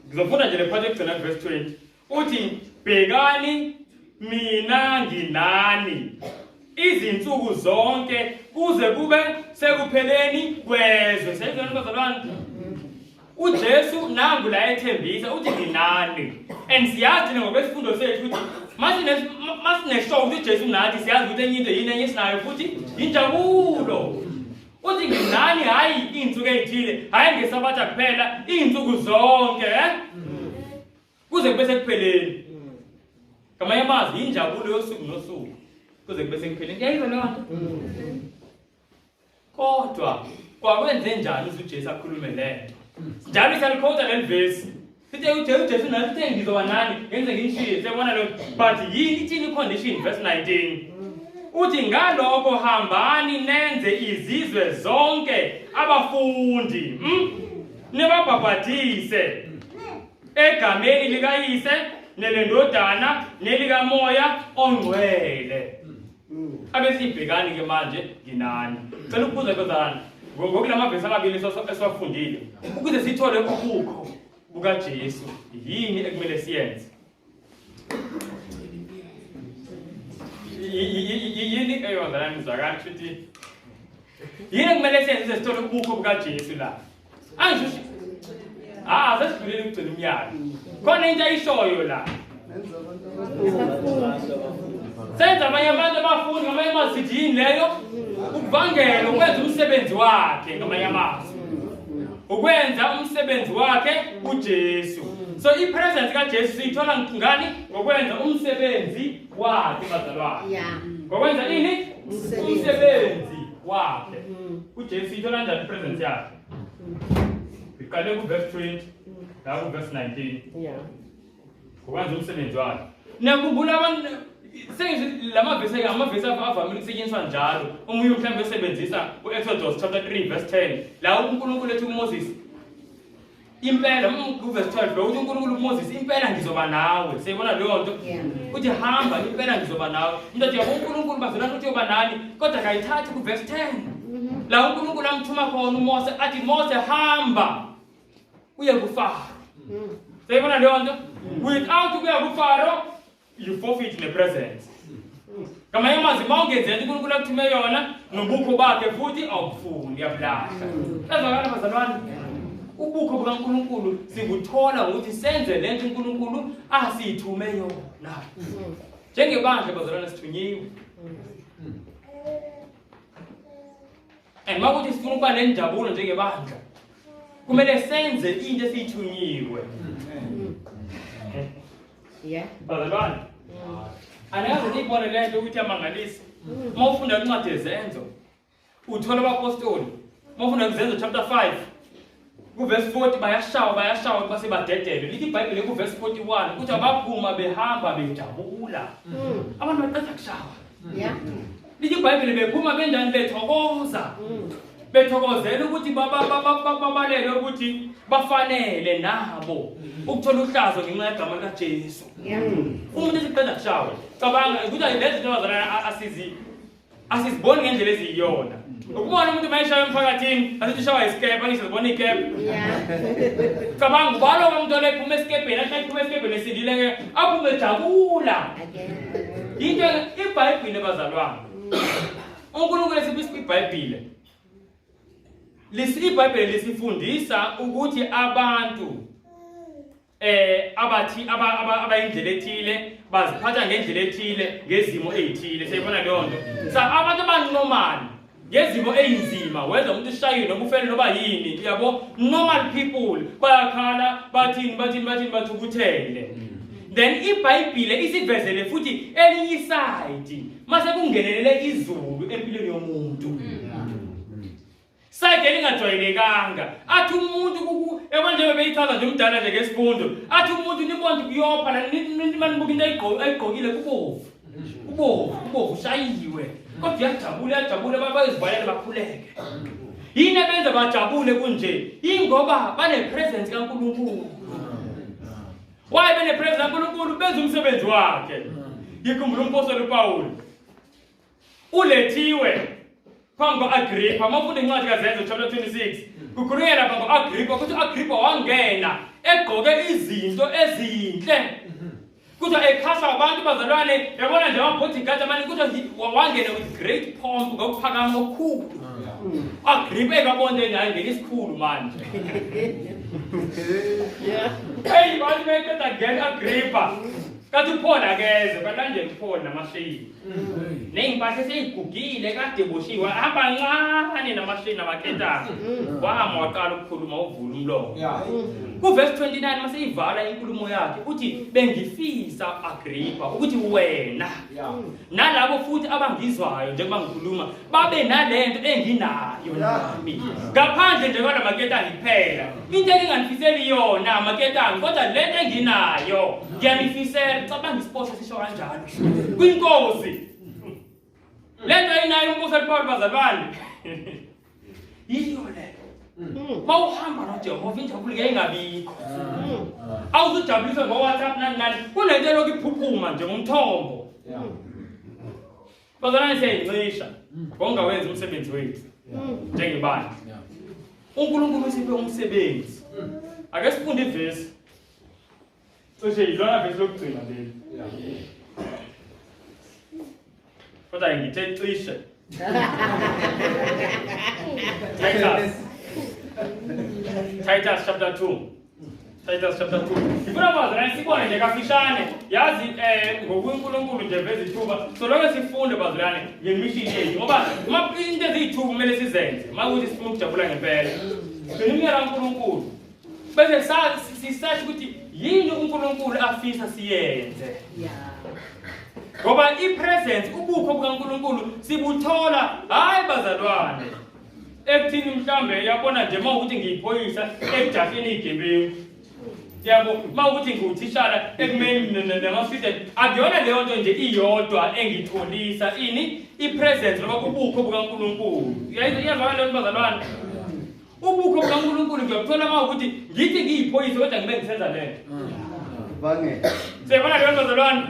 Ngizofunda nje le part yokugcina verse 20. Uthi bhekani mina nginani izinsuku zonke kuze kube sekupheleni kwezwe. Seyizona bazalwane. UJesu nangu la ethembisa uthi nginani. And siyazi thina ngokwesifundo sethu ukuthi masineshow ukuthi uJesu nathi siyazi ukuthi enye into yini enye esinayo futhi injabulo. Uthi nginani hayi iy'nsuku ey'thile, hhayi ngesabatha kuphela, iy'nsuku zonke eh? Kuze kube sekupheleni. Ngamanye amazwi injabulo yosuku nosuku kuze kube sekupheleni. Yayizwa leyo nto? Kodwa kwakwenze njani ukuthi uJesu akhulume le nto? Njalo siyalikhotha leli vesi. Sithe uJesu nathi uthe ngizoba nani ngenze nginishiye. Siyabona lo but yini ithini condition verse 19. Uthi ngalokho hambani nenze izizwe zonke abafundi. Nibabhabhadise egameni likaYise nelendodana nelikaMoya ongcwele. Abesibhekani ke manje nginani. Cela ukubuza kozana ngokulamavesi amabili esiwafundile ukuze sithole ubukho bukaJesu yini ekumele siyenze? Yini eyozalana ngizwakala ukuthi yini ekumele siyenze ukuze sithole ubukho bukaJesu la? Angisho Ah, sesidlulile ukugcina umyalo. Khona into ayishoyo la. Senza abanye abantu abafundi ngamanye amazwi sithi yini leyo? Ukuvangela ukwenza umsebenzi wakhe ngamanye amazwi. Ukwenza umsebenzi wakhe uJesu. So i-presence kaJesu siyithola ngani? Ngokwenza umsebenzi wakhe bazalwane. Yeah. Ngokwenza ini? Umsebenzi. Umsebenzi wakhe. UJesu uyithola kanjani i-presence yakhe? Iqale ku-verse 20 la ku-verse 19. Yeah. Ngokwenza umsebenzi wakhe. Niyakhumbula abantu sengithi la mavesi amavesi avamile ukusetshenziswa njalo. Omunye mhlawumbe esebenzisa u-Exodus chapter 3 verse 10 la uNkulunkulu ethi kuMoses impela kuverse 12 lo uthi uNkulunkulu kuMoses impela ngizoba nawe. Siyibona leyo nto. Yeah. Uthi hamba impela ngizoba nawe. Umuntu athi yabo uNkulunkulu bazalwane uthi uyoba nani kodwa akayithathi kuverse 10. La uNkulunkulu amthuma khona uMose athi Mose hamba uye kuFaro. Siyibona leyo nto? Without ukuya kuFaro you forfeit the presence. Ngamanye amazwi uma ungenzi lento uNkulunkulu akuthume yona nobukho bakhe futhi awubufuni uyabulahla. Ezwakala bazalwane? Ubukho bukaNkulunkulu sibuthola ngokuthi senze lento uNkulunkulu asithume yona. Njengebandla bazalwane sithunyiwe. And makuthi sifuna ukuba nenjabulo njengebandla kumele senze into esiyithunyiwe. Yeah. Bazalwane. Anikaze niyibone le nto ukuthi iyamangalisa. Uma ufunda incwadi yezenzo uthola abapostoli. Uma ufunda izenzo chapter 5 kuverse 40 bayashawa bayashawa base badedelwe. Lithi iBhayibheli kuverse 41 ukuthi abaphuma behamba bejabula. Abantu baqeda kushawa. Yeah. Lithi iBhayibheli bephuma benjani bethokoza. Bethokozela ukuthi babalele ukuthi bafanele nabo ukuthola uhlazo ngenxa yegama likaJesu. Yeah. Umuntu esiqeda kushawa. Cabanga ukuthi lezi zinto bazalwane asizi asiziboni ngendlela eziyiyona. Ukubona umuntu mayeshaya emphakathini asithi ushawa isikebhe angisho sibona ikebhe. Yeah. Cabanga ubalo umuntu olephuma esikebheni athi ephuma esikebheni esindile ke aphume ejabula. Again. Into iBhayibheli bazalwane. uNkulunkulu esipha iBhayibheli. Lisi iBhayibheli lisifundisa ukuthi abantu abathi abayindlela ethile baziphatha ngendlela ethile ngezimo ezithile. Siyibona leyo nto. Sa abantu abanormal ngezimo ezinzima wenza umuntu ushayiwe noma ufele noba yini uyabo normal people bayakhala bathini bathini bathini bathukuthele. Then iBhayibheli isivezele futhi elinye iside mase kungenelele izulu empilweni yomuntu. Side elingajwayelekanga athi umuntu yabo njengoba beyichaza nje umdala nje ngesifundo athi umuntu nibona kuyopha la nibuka into ayigqokile kubovu kubovu kubovu ushayiwe kodwa uyajabula uyajabula bayozivalela bakhuleke. Yini ebenza bajabule kunje? Ingoba bane presence kaNkulunkulu. Why bene presence kaNkulunkulu? Benza umsebenzi wakhe. Ngikhumbula umpostoli uPaul ulethiwe phambi ko-Agrippa. Uma ufunda incwadi kaZenzo chapter 26 kukhulunywa lapha ngo-Agrippa ukuthi u-Agrippa wangena egqoke izinto ezinhle. Kuthiwa ekhashwa abantu bazalwane, yabona nje ama-bodyguard amane, kuthiwa wangena with great pomp, ngokuphakama okukhulu. Agrippa ekabona naye ngena isikhulu manje. Hey, bathi beqeda kungena Agrippa. Kathi uPaul akeze, balandela uPaul namasheyini. Ney'mpahla eseyigugile kade boshiwe, hamba kancane namasheyini namaketanga. Wahamba waqala ukukhuluma uvula umlomo. Kuvesi 29 maseyivala inkulumo yakhe uthi bengifisa Agrippa ukuthi wena nalabo futhi abangizwayo njengoba ngikhuluma babe nalento enginayo nami ngaphandle nje kwala maketangi kuphela. Into enginganifiseli yona amaketangi, kodwa lento enginayo ngiyanifisela. Cabanga isiboshwa sisho kanjalo kwinkosi. Lento ayinayo umbuso eliPaul bazalwane. Yiyo le. Mawuhamba noJehova injabulo ngeke ingabikho. Awuzujabuliswa ngo-WhatsApp nani nani. Kunento elokhu iphuphuma nje ngomthombo. Bazalwane siyayincisha ngokungawenzi umsebenzi wethu njengebandla. UNkulunkulu usiphe umsebenzi. Ake sifunde ivesi. Cishe yilona vesi lokugcina leli. Kodwa ngithe cishe. Titus. Titus chapter 2. Titus chapter 2. Ngifuna bazalwane sibone nje kafishane. Yazi ngokuNkulunkulu nje veza ithuba. Soloko sifunde bazalwane ngemission yethu ngoba uma into eziyithuba kumele sizenze. Uma ukuthi sifuna ukujabula ngempela. Sigcina umyalo kaNkulunkulu. Bese sisasho ukuthi yini uNkulunkulu afisa siyenze. Ngoba ipresence, ubukho bukaNkulunkulu sibuthola hayi bazalwane ekuthini mhlambe yabona nje uma ukuthi ngiyiphoyisa ekujaheni igebengu, yabo, uma ukuthi ngiwuthishala ekumeni nama-student, akuyona leyo nto nje iyodwa engitholisa ini i-presence noma ubukho bukaNkulunkulu. Iyazwakala leyo nto bazalwane? Ubukho bukaNkulunkulu ngiyobuthola uma ukuthi ngithi ngiyiphoyisa kodwa ngibe ngisenza lento. Vangeli. Siyabona leyo nto bazalwane?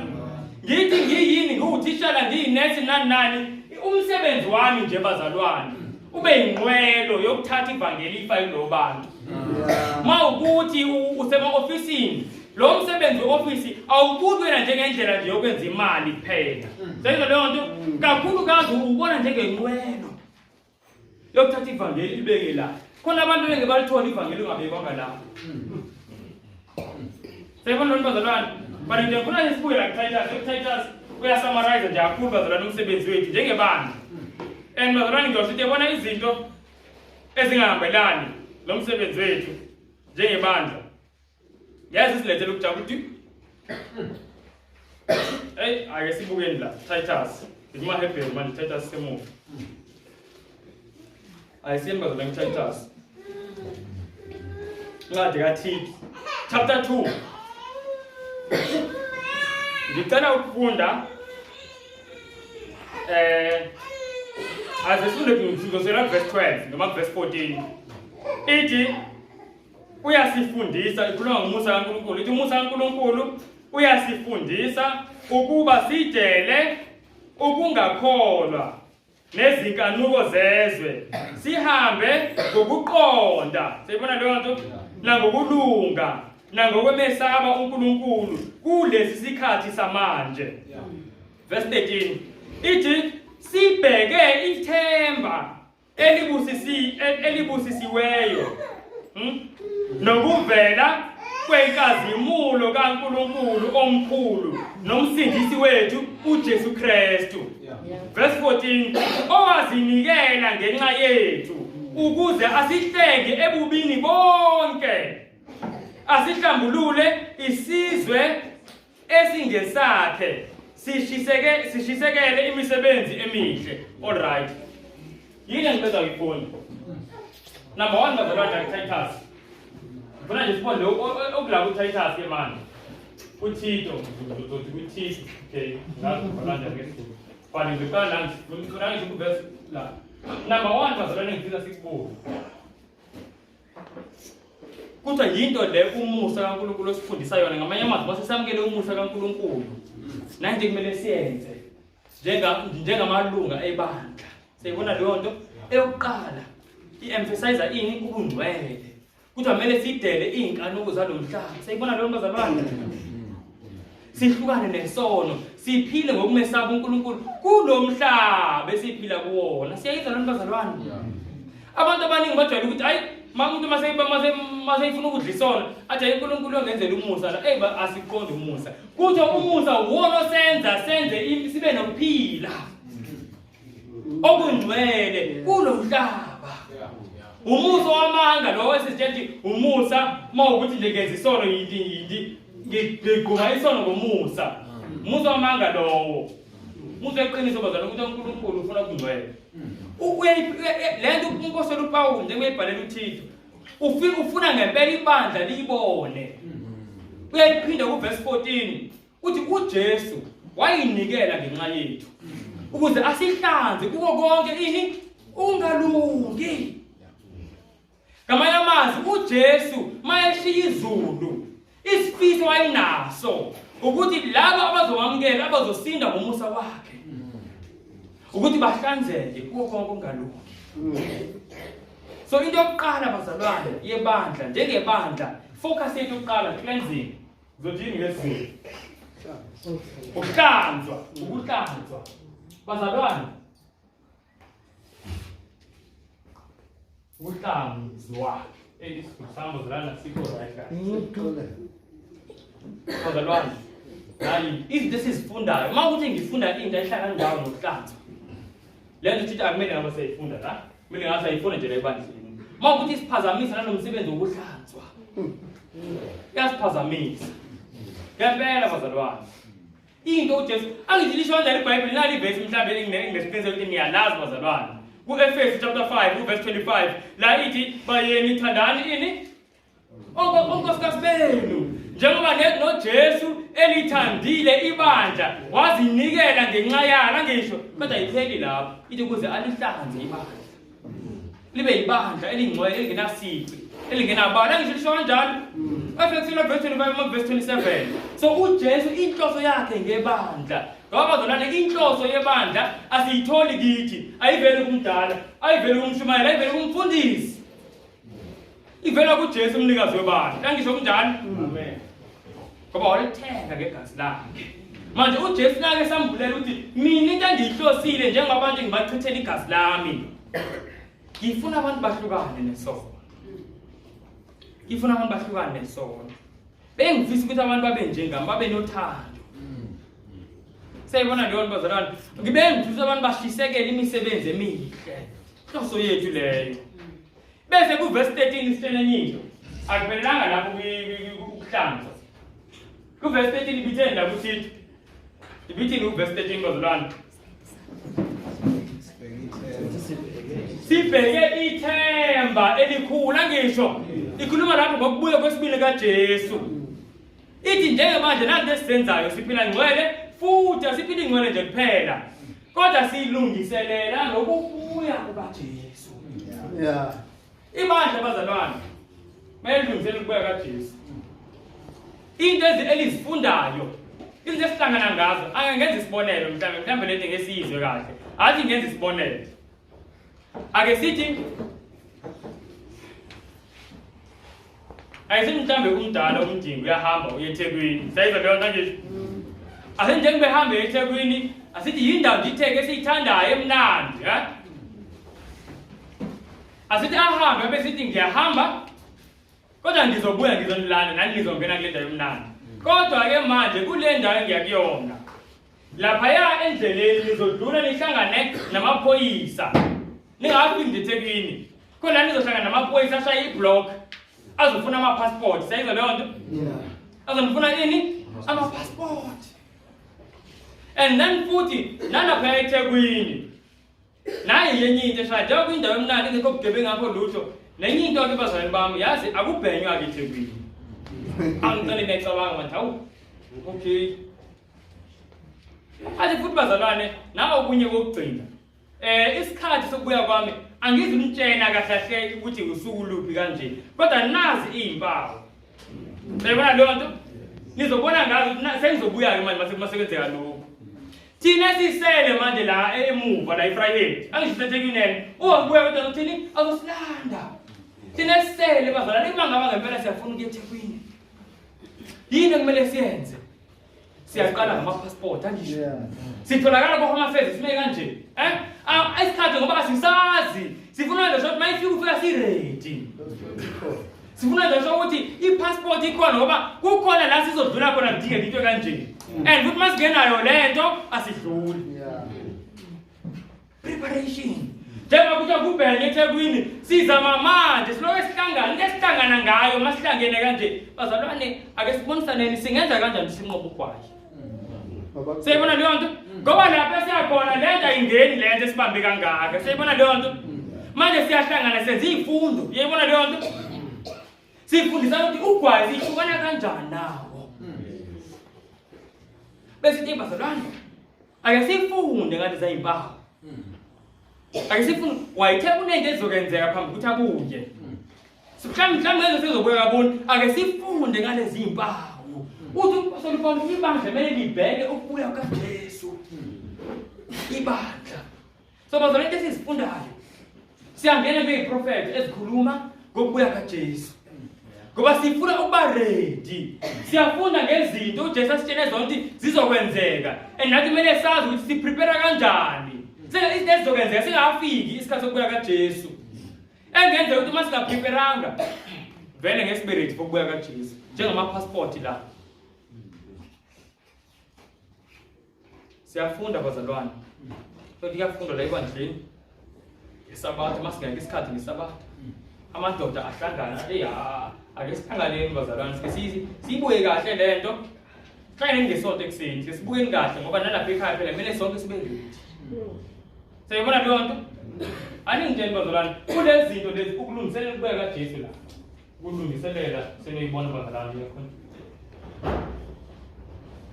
Ngithi ngiyini, ngiwuthishala, ngiyinesi nani nani, umsebenzi wami nje bazalwane ube yinqwelo yokuthatha ivangeli ifake kulo bantu. Uma ukuthi usema-ofisini, lo msebenzi we-ofisi awubuki wena njengendlela nje yokwenza imali kuphela. Seyizwa leyo nto? Kakhulukazi uwubona njengenqwelo yokuthatha ivangeli ibeke la. Khona abantu benge balithola ivangeli ungabekwanga la. Siyabona lona bazalwane. But nje ngifuna nje sibuye la kuTitus. UTitus uyasummarize nje kakhulu bazalwane umsebenzi wethu njengebandla. And bazalwane ngiyosho ukuthi yabona izinto ezingahambelani lo msebenzi wethu njengebandla. Yazi silethele ukujabula ukuthi hey, ake sibukeni la Titus. NgikumaHebheru manje, Titus semuva. Ayisiyeni bazalwane Titus. Incwadi kaThithu chapter 2. Ngicela ukufunda asifunde ngizosela verse 12 noma verse 14. Ithi uyasifundisa, ikhuluma ngomusa kaNkulunkulu. Ithi umusa kaNkulunkulu uyasifundisa ukuba sidele ukungakholwa nezinkanuko zezwe, sihambe ngokuqonda, siyibona leyo nto, nangokulunga nangokwemesaba uNkulunkulu kulesi sikhathi samanje. Verse 13 ithi sibheke ithemba elibusisiweyo nokuvela kwenkazimulo kaNkulunkulu omkhulu nomsindisi wethu uJesu Kristu. Verse 14, owazinikela ngenxa yethu ukuze asihlenge ebubini bonke, asihlambulule isizwe esingesakhe, sishisekele imisebenzi emihle. All right, yini engiceda ukuyifunda? Number 1 bazalwane, Titus. Ngifuna nje sifunde okula ku-Titus ke manje. KuTito, ngizothi kuTito. Okay, ngazi ubhala kanjani ngesiZulu. But ngizoqala la, ngifuna ngisho kuvesi la. Number 1 bazalwane ngifisa sikubuke. Kuthiwa yinto le umusa kaNkulunkulu osifundisa yona. Ngamanye amazwi mase samukele umusa kaNkulunkulu. Nanti kumele siyenze njengamalunga ebandla. Siyibona leyo nto eyokuqala i-emphasize ini ubungcwele. Kuthiwa kumele sidele iy'nkanuko zalo mhlaba. Siyibona leyo nto bazalwane? Sihlukane nesono, siphile ngokumesaba uNkulunkulu kulomhlaba esiphila kuwona. Siyayizwa lento bazalwane? Abantu abaningi bajwayele ukuthi ayi uma umuntu maseyifuna ukudla isono athi ayi uNkulunkulu ongenzela umusa la. Eyi asiqondi umusa. Kuthiwa umusa uwona osenza senze sibe nokuphila okungcwele kulo mhlaba. Umusa wamanga lo esitshela ukuthi umusa uma ukuthi nje ngenza isono yinti yinti ngigquma isono ngomusa. Umusa wamanga lowo. Umusa weqiniso bazalwane ukuthi uNkulunkulu ufuna ukungcwele. Le nto umpostoli uPawulu njengoba ebhalela uThithu ufika ufuna ngempela ibandla liyibone. Uyayiphinda kuverse 14 uthi uJesu wayinikela ngenxa yethu ukuze asihlanze kuko konke ini ungalungi. Ngamanye amazwi uJesu mayeshiya izulu isifiso wayenaso ukuthi labo abazomamukela abazosinda ngomusa wakhe ukuthi bahlanzeke kuko konke okungalungi. So into yokuqala bazalwane yebandla njengebandla focus yethu yokuqala cleansing. Uzothini ngesiZulu? Ukuhlanzwa, ukuhlanzwa. Bazalwane ukuhlanzwa. Eyi isiZulu sami bazalwane asikho right kahle. Bazalwane, hayi izinto esizifundayo uma ukuthi ngifunda into ehlala ndawo nokuhlanzwa. Le nto thithi akumele ngabe siyayifunda la. Kumele ngabe sayifunda nje la ebandleni. Uma ukuthi isiphazamisa nalomsebenzi wokuhlanzwa. Yasiphazamisa. Ngempela bazalwane. Into uJesu angithi lisho kanjani iBhayibheli nali ivesi mhlawumbe enginesiqiniseko ukuthi niyalazi bazalwane. Ku-Efesu chapter 5 uverse 25 la ithi bayeni thandani ini onkosikazi benu njengoba noJesu elithandile ibandla wazinikela ngenxa yalo angisho kodwa ayipheli lapho ithi ukuze alihlanze ibandla libe ibandla elingcwele elingenasici elingenabala angisho lisho kanjalo Efesu verse 25 verse 27 so uJesu inhloso yakhe ngebandla ngoba bazalwane inhloso yebandla asiyitholi kithi ayiveli kumdala ayiveli kumshumayeli ayiveli kumfundisi ivela kuJesu umnikazi webandla angisho kunjalo amen ngoba walithenga ngegazi lakhe manje uJesu nake sambulela ukuthi mina into engiyihlosile njengabantu ngibachithela igazi lami ngifuna abantu bahlukane nesono ngifuna abantu bahlukane nesono bengifisa ukuthi abantu babe njengami babe nothando seyibona leyo nto bazalwane ngibe ngifisa abantu bashisekele imisebenzi emihle inhloso yethu leyo Bese kuvesi 13 isitshela enye into. Akuphelelanga lapho ukuhlanzwa. Kuvesi 13 ibitheni la kuthini? Ibithini kuvesi 13 bazalwane? Sibheke ithemba elikhulu angisho. Ikhuluma lapho ngokubuya kwesibili kaJesu. Ithi njengamanje nanto esizenzayo siphila ngcwele futhi asiphili ngcwele nje kuphela. Kodwa silungiselela nokubuya kukaJesu. Yeah. Ibandla bazalwane mayelungisela ukubuya kaJesu. Into elizifundayo, izinto esihlangana ngazo, ake ngenze isibonelo mhlawumbe mhlawumbe lento ngesiyizwe kahle. Athi ngenze isibonelo. Ake sithi Ayisithi mhlawumbe umdala umdingi uyahamba uye eThekwini. Siyayizwa leyo nto nje. Asithi njengoba ehamba eThekwini, asithi yindawo nje iTheku esiyithandayo emnandi, ha? Asithi ahambe abe sithi ngiyahamba kodwa ngizobuya ngizonilanda nani nizongena kule ndawo emnandi. Kodwa-ke manje kule ndawo engiya kuyona laphaya endleleni nizodlula nihlangane namaphoyisa ningafiki nje eThekwini khona nizohlangana namaphoyisa ashaya iblock azofuna ama-passport siyayizwa leyo nto azonifuna ini ama-passport and then futhi nalaphaya eThekwini nayi yenye into eshaya njengoba kuyindawo emnandi ingekho bugebengu ngakho lutho nenye into ke bazalwane bami yazi akubhenywa ke eThekwini angicele ngiyacabanga manje hawu okay athi futhi bazalwane nawo okunye kokugcina eh isikhathi sokubuya kwami angizumtshena kahle kahle ukuthi usuku luphi kanje kodwa nazi izimpawu Uyabona leyo nto nizobona ngazo ukuthi sengizobuya ke manje mase kwenzeka lokhu thina sisele manje la emuva la eFriday angisho eThekwini uzobuya kodwa uthini azosilanda thina sisele bazalwane uma ngaba ngempela siyafuna ukuya eThekwini yini ekumele siyenze Siyaqala ngama-passport angisho. Sitholakala ko-Home Affairs sime kanje. Eh? Isikhathi ngoba asisazi. Sifuna nje ukuthi mayifika ufika si-ready. Sifuna nje ukuthi i-passport ikhona ngoba kukhona la sizodlula khona kudingeka into kanje. And futhi masingenayo lento asidluli. Preparation. Njengoba kuthiwa kubhenye eThekwini sizama manje siloke sihlangana into esihlangana ngayo masihlangene kanje bazalwane ake sibonisaneni singenza kanjani sinqobe ugwayi. Siyibona leyo nto? Ngoba lapha esiyakhona le nto ayingeni le nto esibambe kangaka. Siyibona leyo nto? Manje siyahlangana senza izifundo. Uyayibona leyo nto? Sifundisa ukuthi ugwayi sihlukana kanjani nawo. Bese ithi bazalwane ake sifunde ngathi zayimpawu. Ake sifunde wayithe kunento ezokwenzeka phambi ukuthi abuye. Mhlawumbe mhlawumbe ngeke sezobuya kaboni ake sifunde ngalezi zimpawu. Uthi umpostoli Paul ibandla kumele libheke ukubuya kukaJesu. Ibandla. So bazalwane into esizifundayo siyangena kwiziprofetho ezikhuluma ngokubuya kaJesu. Ngoba sifuna ukuba ready. Siyafunda ngezinto uJesu asitshele zona ukuthi zizokwenzeka. And nathi kumele sazi ukuthi siprepare kanjani. Izinto ezizokwenzeka singafiki isikhathi sokubuya kaJesu. Engenzeka ukuthi uma singapreparanga vele ngesibe ready for ukubuya kaJesu. Njengama passport la. Siyafunda bazalwane. So kuyafundwa la ebandleni. Ngesabatha masingeke isikhathi ngesabatha. Amadoda ahlangana hey ake sihlanganeni bazalwane sike siyibuye kahle lento. Hlanganeni ngesonto ekuseni sike sibukeni kahle ngoba nalapha ekhaya phela kumele sonke sibe ready. Siyayibona leyo nto? Aningitsheli bazalwane kulezi zinto lezi ukulungiselela ukubuya kaJesu la. Ukulungiselela seniyibona bazalwane iyakhona.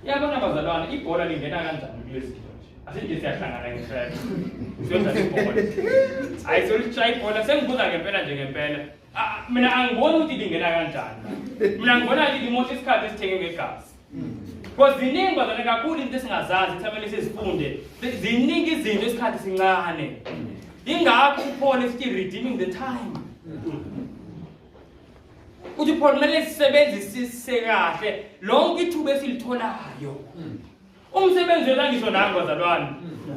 Iyabona bazalwane ibhola lingena kanjani kulezi zinto nje. Asithi siyahlangana ngempela. Siyodlala ibhola. Hayi solishaya ibhola sengibuza ngempela nje ngempela. Mina angiboni ukuthi lingena kanjani. Mina ngibona ukuthi limosha isikhathi esithenge ngegazi. Because ziningi bazalwane kakhulu into esingazazi kusamele sizifunde. Ziningi izinto isikhathi sincane. Ingakho uPaul esithi redeeming the time. Uthi Paul kumele sisebenzisise kahle lonke ithuba esilitholayo. Umsebenzi wethu angisho nami bazalwane.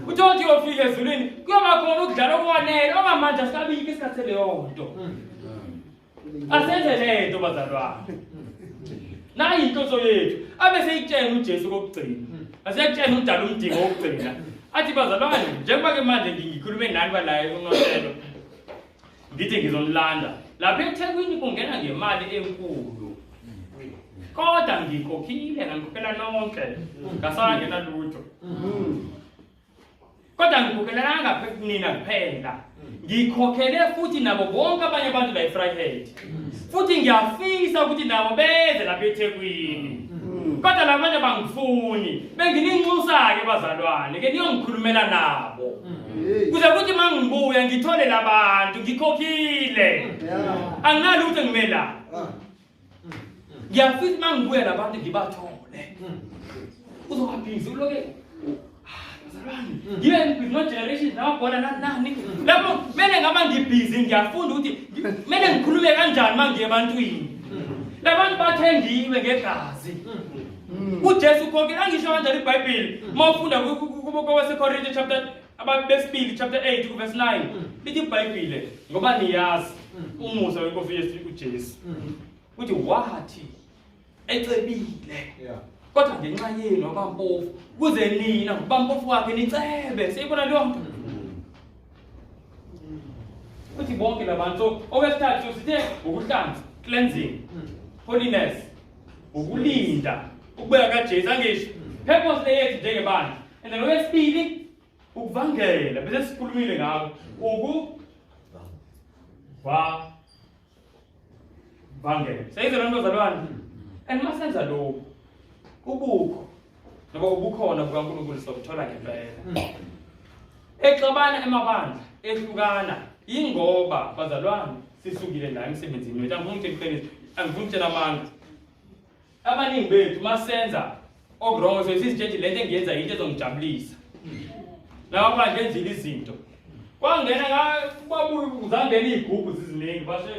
Uthi othi uyofika ezulwini kuyoba khona ukudlala okwanele okwamanje asikabikho isikhathi seleyo nto. Asenze lento bazalwane. Nayi inhloso yethu. Abe seyitshela uJesu kokugcina. Asekutshela udala umdingo wokugcina. Athi bazalwane njengoba ke manje ngikhulume nani balaye uNothelo. Ngithi ngizonilanda. Lapha eThekwini kungena ngemali enkulu. Kodwa ngikhokhile ngangikhokhela nonke. Ngasangena lutho. Kodwa ngikhokhelanga nina kuphela. Ngikhokhele futhi nabo bonke abanye abantu la eVryheid. Futhi ngiyafisa ukuthi nabo beze lapha eThekwini. Kodwa labanye bangifuni. Bengininxusa-ke bazalwane, ke niyongikhulumela nabo. Kuze kuthi uma ngibuya ngithole labantu ngikhokhile. Anginalutho engimela. Ngiyafisa uma ngibuya labantu ngibathole. Uzoba busy uloke bazalwane. Ngibe busy no generation namabhola nani nani. Lapho kumele ngaba ngibhizi ngiyafunda ukuthi kumele ngikhulume kanjani uma ngiye ebantwini. Labantu bathengiwe ngegazi. uJesu ukhokhela angisho kanjalo iBhayibheli uma ufunda kwabaseKorinte chapter ababesibili chapter 8 kuverse 9 lithi iBhayibheli ngoba niyazi umusa wenkosi Yesu uJesu uthi wathi ecebile kodwa ngenxa yenu abampofu kuze nina ngobampofu wakhe nicebe. Siyibona leyo nto uthi bonke labantu. So okwesithathu sithe ukuhlanza, cleansing, holiness, ukulinda ukubuya kaJesu angisho purpose le yethu njengebandla. And then okwesibili ukuvangela, bese sikhulumile ngakho ukuvangela. Seyizwe lento bazalwane. And masenza lokhu ubukho ngoba ubukhona bukaNkulunkulu sobuthola ngempela. Exabana emabandla ehlukana ingoba bazalwane sisukile la emsebenzini wethu. Angifuni ukutshela iqiniso, angifuni ukutshela amanga. Abaningi bethu masenza okurongo sesizitshentshe lento engiyenza into ezongijabulisa. Lawa bandla enzile izinto. Kwangena babuye kuzangena izigubhu ziziningi base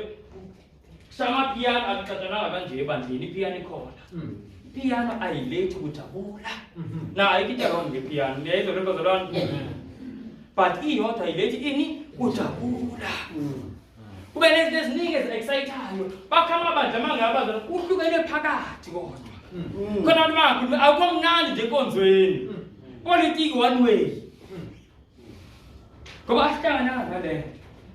kushaya amapiyano akuxatshananga kanje ebandleni ipiyano ikhona. Ipiyano ayilethi kujabula. Na ayikho into wrong ngepiyano. Niyayizwa le bazalwane? But iyodwa ayilethi ini kujabula. Kube nezinto eziningi ezi-excitayo. Bakha amabandla amangaka bazalwane kuhlukene phakathi kodwa. Khona abantu bangakhulumi akukho mnandi nje enkonzweni. Politiki one way. Ngoba asihlangananga nale nto.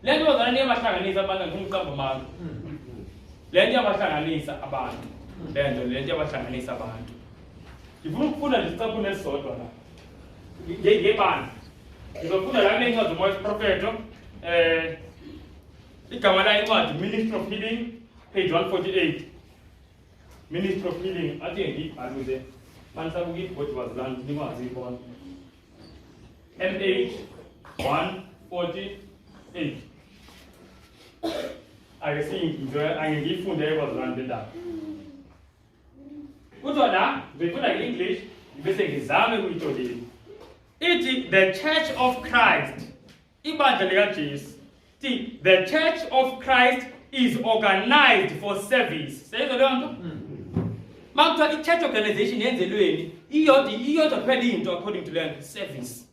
Le nto bazalwane iyabahlanganisa abantu angifuni ukuqamba amanga. Le nto iyabahlanganisa abantu. Le nto le nto iyabahlanganisa abantu. Ngifuna ukufunda nje isicaphuna esisodwa la. Ngebandla. Ngizofunda la kule ncwadi umoya wesiprofetho igama layo incwadi Ministry of Healing page 148. Ministry of Healing athi ngiyibhale ukuze manisabuka ibhodi bazalwane nikwazi ukuyibona. MH 148. Ake siyingiwe ake ngiyifunde bazalwane le ndaba. Kuthiwa la ngifunda nge-English bese ngizame ukuyitolika. Ithi the Church of Christ, ibandla likaJesu. Ithi the Church of Christ is organized for service. Seyizwa leyo nto? Makuthiwa i-church organization yenzelweni iyodwa iyodwa kuphela into according to leyo service.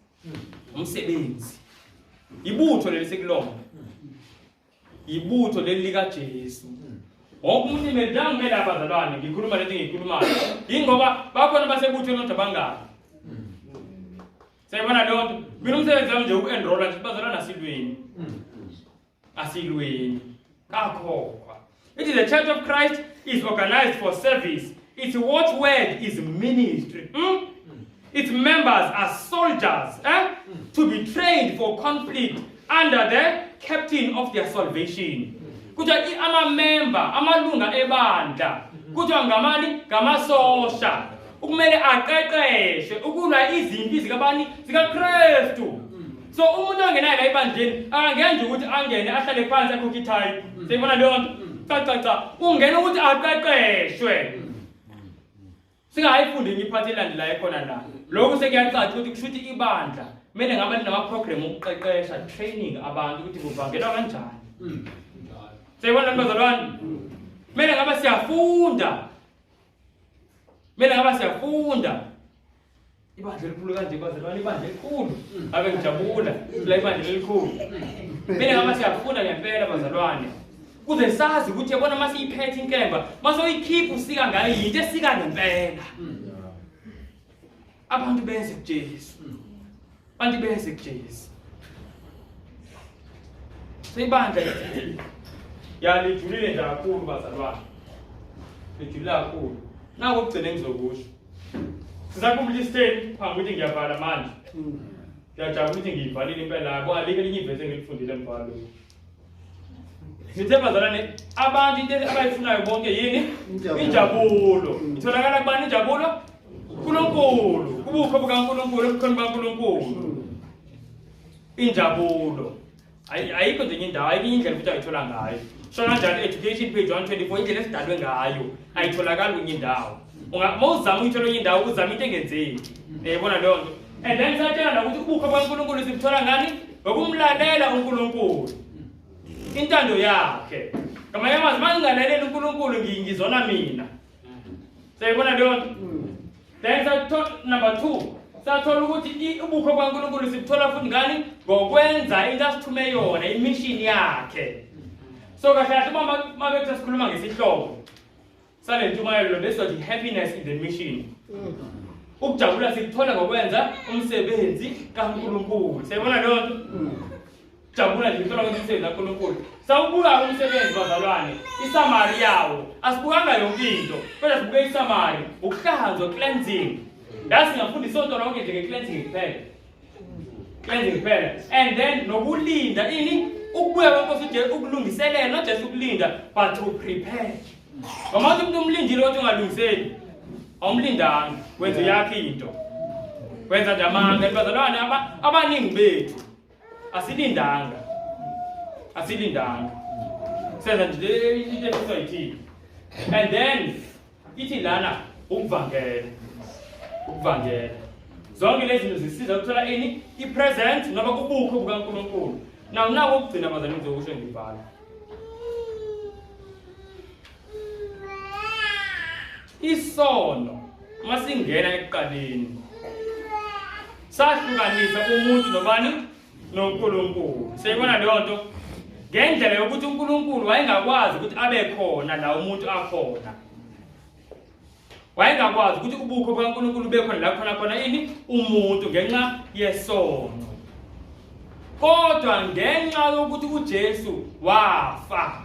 Umsebenzi. Ibutho leli sekulona. Ibutho leli likaJesu. Wonke umuntu imele ngimele abazalwane ngikhuluma lento engiyikhulumayo. Yingoba bakhona basebuthweni kodwa bangaki. Siyayibona leyo nto. Mina umsebenzi wami nje uku-enrolla nje bazalwane asilweni. Asilweni. Kakhokhwa. It is the Church of Christ is organized for service. Its watchword is ministry. Its members are soldiers to be trained for conflict under the captain of their salvation. Kuthiwa amamemba, amalunga ebandla, kuthiwa ngamani? Ngamasosha. Ukumele aqeqeshwe ukulwa izimpi zikabani? ZikaKristu. So umuntu ongenayo la ebandleni akangeni nje ukuthi angene ahlale phansi akhokhe ithayi. Siyibona leyo nto? Cha cha cha. Ungena ukuthi aqeqeshwe. Singayifundi enye iphathi elandelayo ekhona la. Lokhu sekuyacaca ukuthi kusho ukuthi ibandla kumele ngabe linama-program okuqeqesha, training abantu ukuthi kuvangelwa kanjani. Siyibona bazalwane? Kumele ngabe siyafunda. Kumele ngabe siyafunda. Ibandla elikhulu kanje bazalwane, ibandla elikhulu. Ave ngijabula la ibandla elikhulu. Kumele ngabe siyafunda ngempela bazalwane. Kuze sazi ukuthi yabona uma siyiphethe inkemba, mase uyikhipha usika ngayo yinto esika ngempela. Abantu beze kuJesu. Abantu beze kuJesu. Seyibandla ya lijulile nje kakhulu bazalwane. Lijulile kakhulu. Naku okugcina engizokusho. Sisakhumbula isiteni phambi ukuthi ngiyavala manje. Ngiyajabula ukuthi ngiyivalile impela yabo alikho elinye ivesi engilifundile mbhalo. Ngithe bazalwane abantu into abayifunayo bonke yini? Injabulo. Itholakala kubani injabulo? uNkulunkulu. Kubukho bukaNkulunkulu, ebukhoni bukaNkulunkulu. Injabulo. Ayikho nje enye indawo, ayikho indlela futhi ayithola ngayo. Sho kanjalo education page 124 indlela esidalwe ngayo ayitholakali kwenye indawo. Uma uzama ukuyithola kwenye indawo uzama into engenzeki. Uyayibona leyo nto? And then satshela nokuthi ubukho bukaNkulunkulu sibuthola ngani? Ngokumlalela uNkulunkulu. Intando yakhe. Ngamanye amazwi uma ngingalaleli uNkulunkulu ngizona mina. Siyayibona leyo nto? Then sathola number 2 sathola ukuthi ubukho bukaNkulunkulu sibuthola futhi ngani? Ngokwenza into asithume yona, imission yakhe. So kahle kahle uma bethi sikhuluma ngesihloko sale ntshumayelo lesothi happiness in the mission. Ukujabula sikuthola ngokwenza umsebenzi kaNkulunkulu. Siyayibona leyo nto? Jabula nje uthola ukuthi umsebenzi kaNkulunkulu. Sawubuka umsebenzi bazalwane, isamari yawo. Asibukanga yonke into, kodwa sibuke isamari, ukuhlanzwa cleansing. Yazi ngiyafunda isonto lonke nje nge-cleansing kuphela. Cleansing kuphela. And then nokulinda ini ukubuya kwenkosi uJesu ukulungiselela not just ukulinda but to prepare. Ngoba uthi umuntu umlindile kodwa ungalungiseli. Awumlindanga, wenza yakhe into. Wenza nje amanga bazalwane abaningi bethu. Asilindanga. Asilindanga. Senza nje into efiswa yithina. And then ithi lana ukuvangela. Ukuvangela. Zonke lezi zinto zisiza ukuthola ini? I-present noma kubukho bukaNkulunkulu. Now naku okugcina bazalwane ngizokusho ngibhala. Isono masingena ekuqaleni sahlukanisa umuntu nobani noNkulunkulu. Siyibona leyo nto ngendlela yokuthi uNkulunkulu wayengakwazi ukuthi abe khona la umuntu akhona. Wayengakwazi ukuthi ubukho bukaNkulunkulu bekhona la khona khona ini umuntu ngenxa yesono. Kodwa ngenxa yokuthi uJesu wafa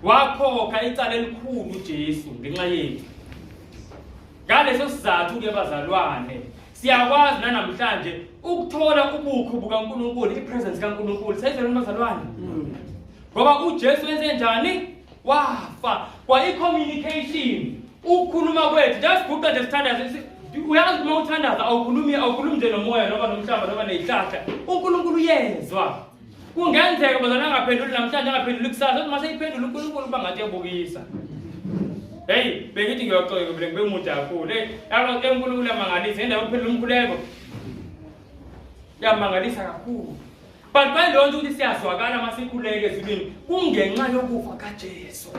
wakhokha icala elikhulu uJesu ngenxa yethu. Ngaleso sizathu ke bazalwane siyakwazi nanamhlanje ukuthola ubukho bukaNkulunkulu, ipresence kaNkulunkulu. Seyizwela bazalwane. Ngoba uJesu wenze njani? Wafa. Kwa i-communication, ukukhuluma kwethu, just guqa nje sithandaze. Uyazi uma uthandaza awukhulumi awukhulumi nje nomoya noma nomhlaba noma nezihlahla. uNkulunkulu uyezwa. Kungenzeka bazalwane angaphenduli namhlanje angaphenduli kusasa, kodwa mase iphendula uNkulunkulu uba ngathi uyabukisa. Hey, bengithi ngiyoxoka mina ngibe mude kakhulu. Hey, yabo uNkulunkulu uyamangalisa ngendaba yokuphendula umkhuleko. Uyamangalisa kakhulu. But bayilonto ukuthi siyazwakala masikhuleke ezulwini kungenxa yokufa kaJesu.